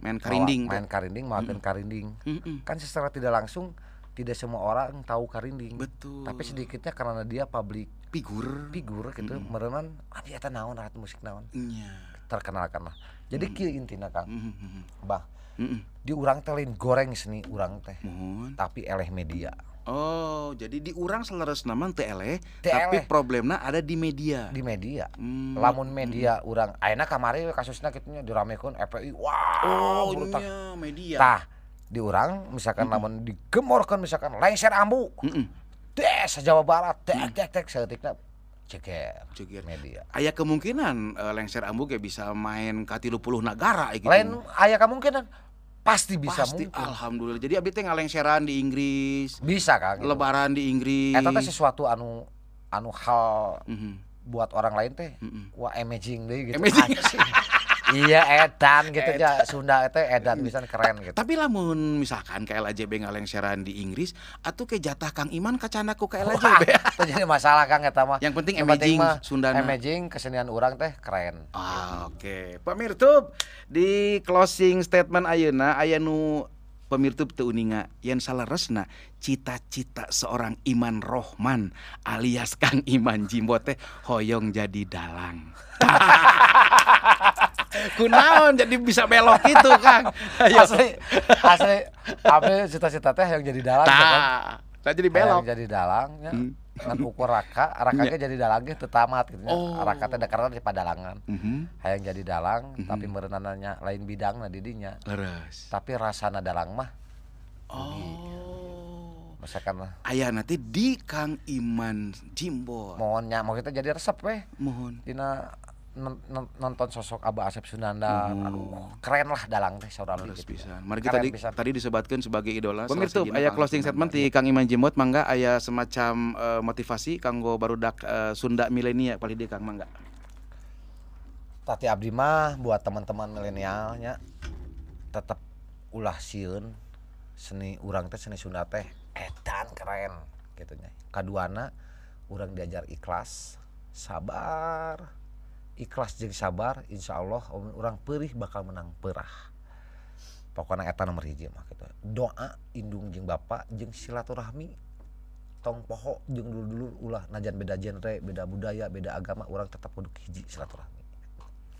[SPEAKER 2] Main karinding.
[SPEAKER 1] Main karinding, mawakeun karinding. Kan secara tidak langsung tidak semua orang tahu karinding.
[SPEAKER 2] Betul.
[SPEAKER 1] Tapi sedikitnya karena dia public
[SPEAKER 2] figur,
[SPEAKER 1] figur gitu, meureunan anjir eta naon alat musik naon.
[SPEAKER 2] Nya.
[SPEAKER 1] Terkenalkan lah. Jadi kieu intina Kang. Bah. Di urang teh lain goreng seni urang teh.
[SPEAKER 2] Mohon.
[SPEAKER 1] Tapi eleh media.
[SPEAKER 2] Oh, jadi di urang saleresna mah teu eleh,
[SPEAKER 1] Teu
[SPEAKER 2] tapi
[SPEAKER 1] eleh.
[SPEAKER 2] problemna ada di media.
[SPEAKER 1] Di media. Lamun media urang ayeuna kamari we kasusna kitu nya diramekeun FPI. Wah,
[SPEAKER 2] Oh,
[SPEAKER 1] brutal.
[SPEAKER 2] nya media.
[SPEAKER 1] Tah, di urang misalkan lamun digemorkeun misalkan lengser ambu. Des Jawa Barat, tek tek tek saeutikna ceger.
[SPEAKER 2] Ceger.
[SPEAKER 1] Media.
[SPEAKER 2] Aya kemungkinan lengser ambu ge bisa main ka 30 nagara gitu.
[SPEAKER 1] Lain aya kemungkinan pasti bisa
[SPEAKER 2] pasti,
[SPEAKER 1] mungkin.
[SPEAKER 2] Alhamdulillah. Jadi abdi teh ngalengseran di Inggris.
[SPEAKER 1] Bisa Kang. Gitu.
[SPEAKER 2] Lebaran di Inggris.
[SPEAKER 1] Eta teh sesuatu anu anu hal buat orang lain teh wah amazing deui gitu.
[SPEAKER 2] Amazing.
[SPEAKER 1] Iya edan gitu ya Sunda teh edan pisan keren gitu.
[SPEAKER 2] Tapi lamun misalkan KLAJB ngalengseran di Inggris atuh ke jatah Kang Iman kacana ku KLAJB.
[SPEAKER 1] Itu jadi masalah Kang eta mah.
[SPEAKER 2] Yang penting
[SPEAKER 1] Yang penting
[SPEAKER 2] amazing
[SPEAKER 1] mah
[SPEAKER 2] Sundana.
[SPEAKER 1] Amazing kesenian urang teh keren.
[SPEAKER 2] Ah, oke. Pamirtub di closing statement ayeuna aya nu pamirtub teu uninga yen saleresna cita-cita seorang Iman Rohman alias Kang Iman Jimbo teh hoyong jadi dalang. Kunaon jadi bisa belok gitu Kang. Ayo.
[SPEAKER 1] Asli asli abdi cita-cita teh yang jadi dalang gitu kan.
[SPEAKER 2] Tah, tah jadi belok.
[SPEAKER 1] Yang jadi dalang nya. Ngan ukur raka, raka ge jadi dalang ge teu tamat gitu nya.
[SPEAKER 2] Oh.
[SPEAKER 1] Raka teh da karena di padalangan. Hayang jadi dalang tapi meureunana lain bidangna di dinya.
[SPEAKER 2] Leres.
[SPEAKER 1] Tapi rasana dalang mah
[SPEAKER 2] Oh.
[SPEAKER 1] misalkan lah.
[SPEAKER 2] Aya nanti di Kang Iman Jimbo.
[SPEAKER 1] Mohon nya mau kita jadi resep weh.
[SPEAKER 2] Mohon.
[SPEAKER 1] Dina nonton sosok Abah Asep Sunandar, aduh keren lah dalang teh saudara
[SPEAKER 2] Leres
[SPEAKER 1] gitu.
[SPEAKER 2] pisan. Mari
[SPEAKER 1] Keren
[SPEAKER 2] tadi
[SPEAKER 1] pisan.
[SPEAKER 2] tadi disebutkan sebagai idola.
[SPEAKER 1] Pemirsa,
[SPEAKER 2] Pemirsa, aya closing statement ti Kang Iman Jimbot mangga aya semacam motivasi kanggo barudak Sunda milenial paling di Kang mangga.
[SPEAKER 1] Tati abdi mah buat teman-teman milenialnya tetap Ulah sieun seni urang teh, seni Sunda teh edan keren gitu nya. Kaduana urang diajar ikhlas, sabar. Ikhlas jeung sabar, insyaallah urang peurih bakal menang peurah. Pokona eta nomor hiji mah kitu. Doa indung jeung bapa jeung silaturahmi. Tong poho jeung dulur-dulur ulah najan beda genre, beda budaya, beda agama, urang tetap kudu hiji silaturahmi.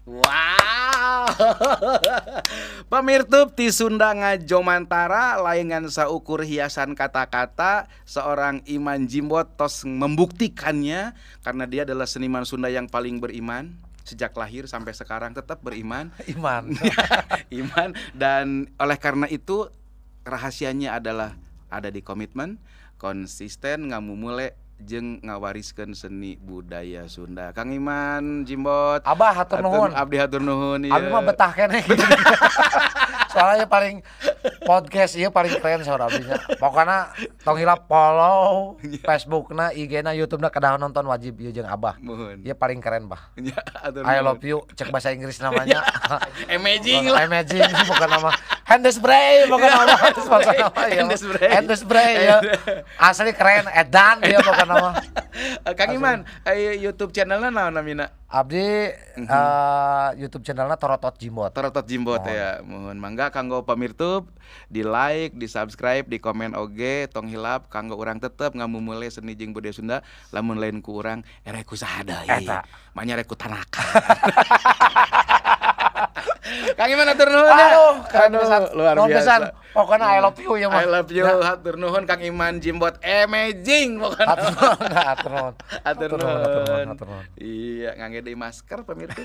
[SPEAKER 2] Wow. Pamirtub ti Sunda Ngajomantara lain ngan saukur hiasan kata-kata, seorang Iman Jimbot tos membuktikannya karena dia adalah seniman Sunda yang paling beriman sejak lahir sampai sekarang tetap beriman.
[SPEAKER 1] Iman.
[SPEAKER 2] Iman, dan oleh karena itu rahasianya adalah ada di komitmen, konsisten, ngamumule jeung ngawariskeun seni budaya Sunda. Kang Iman Jimbot,
[SPEAKER 1] Abah hatur nuhun.
[SPEAKER 2] Abdi hatur nuhun ieu.
[SPEAKER 1] Abdi mah betah keneh. Soalnya paling podcast ieu paling keren saur abdi nya. Pokona tong hilap follow Facebookna, IG-na, YouTube-na kedah nonton wajib ieu jeung Abah. Ieu paling keren, Bah. I love you cek bahasa Inggris namanya.
[SPEAKER 2] Amazing lah.
[SPEAKER 1] Amazing bukan nama. Handspray bukan nama. Handspray ya. Asli keren edan dia bukan nama.
[SPEAKER 2] Kang Iman, YouTube channelna naon namina?
[SPEAKER 1] Abdi YouTube channelna Torotot Jimbot.
[SPEAKER 2] Torotot Jimbot ya. Mohon mangga kanggo pamirtub di like, di subscribe, di komen oge, tong hilap kanggo urang tetep ngamumule seni jeung budaya Sunda, lamun lain ku urang erek ku saha deui. Manya rek ku Tanaka. Kang Iman hatur nuhun.
[SPEAKER 1] Aduh, keren pisan.
[SPEAKER 2] Luar biasa.
[SPEAKER 1] Pokoknya I love you ya mah.
[SPEAKER 2] I love you. Hatur nuhun Kang Iman Jimbot, amazing pokoknya.
[SPEAKER 1] Hatur nuhun. Hatur nuhun.
[SPEAKER 2] Iya, ngangge deui masker pamirsa.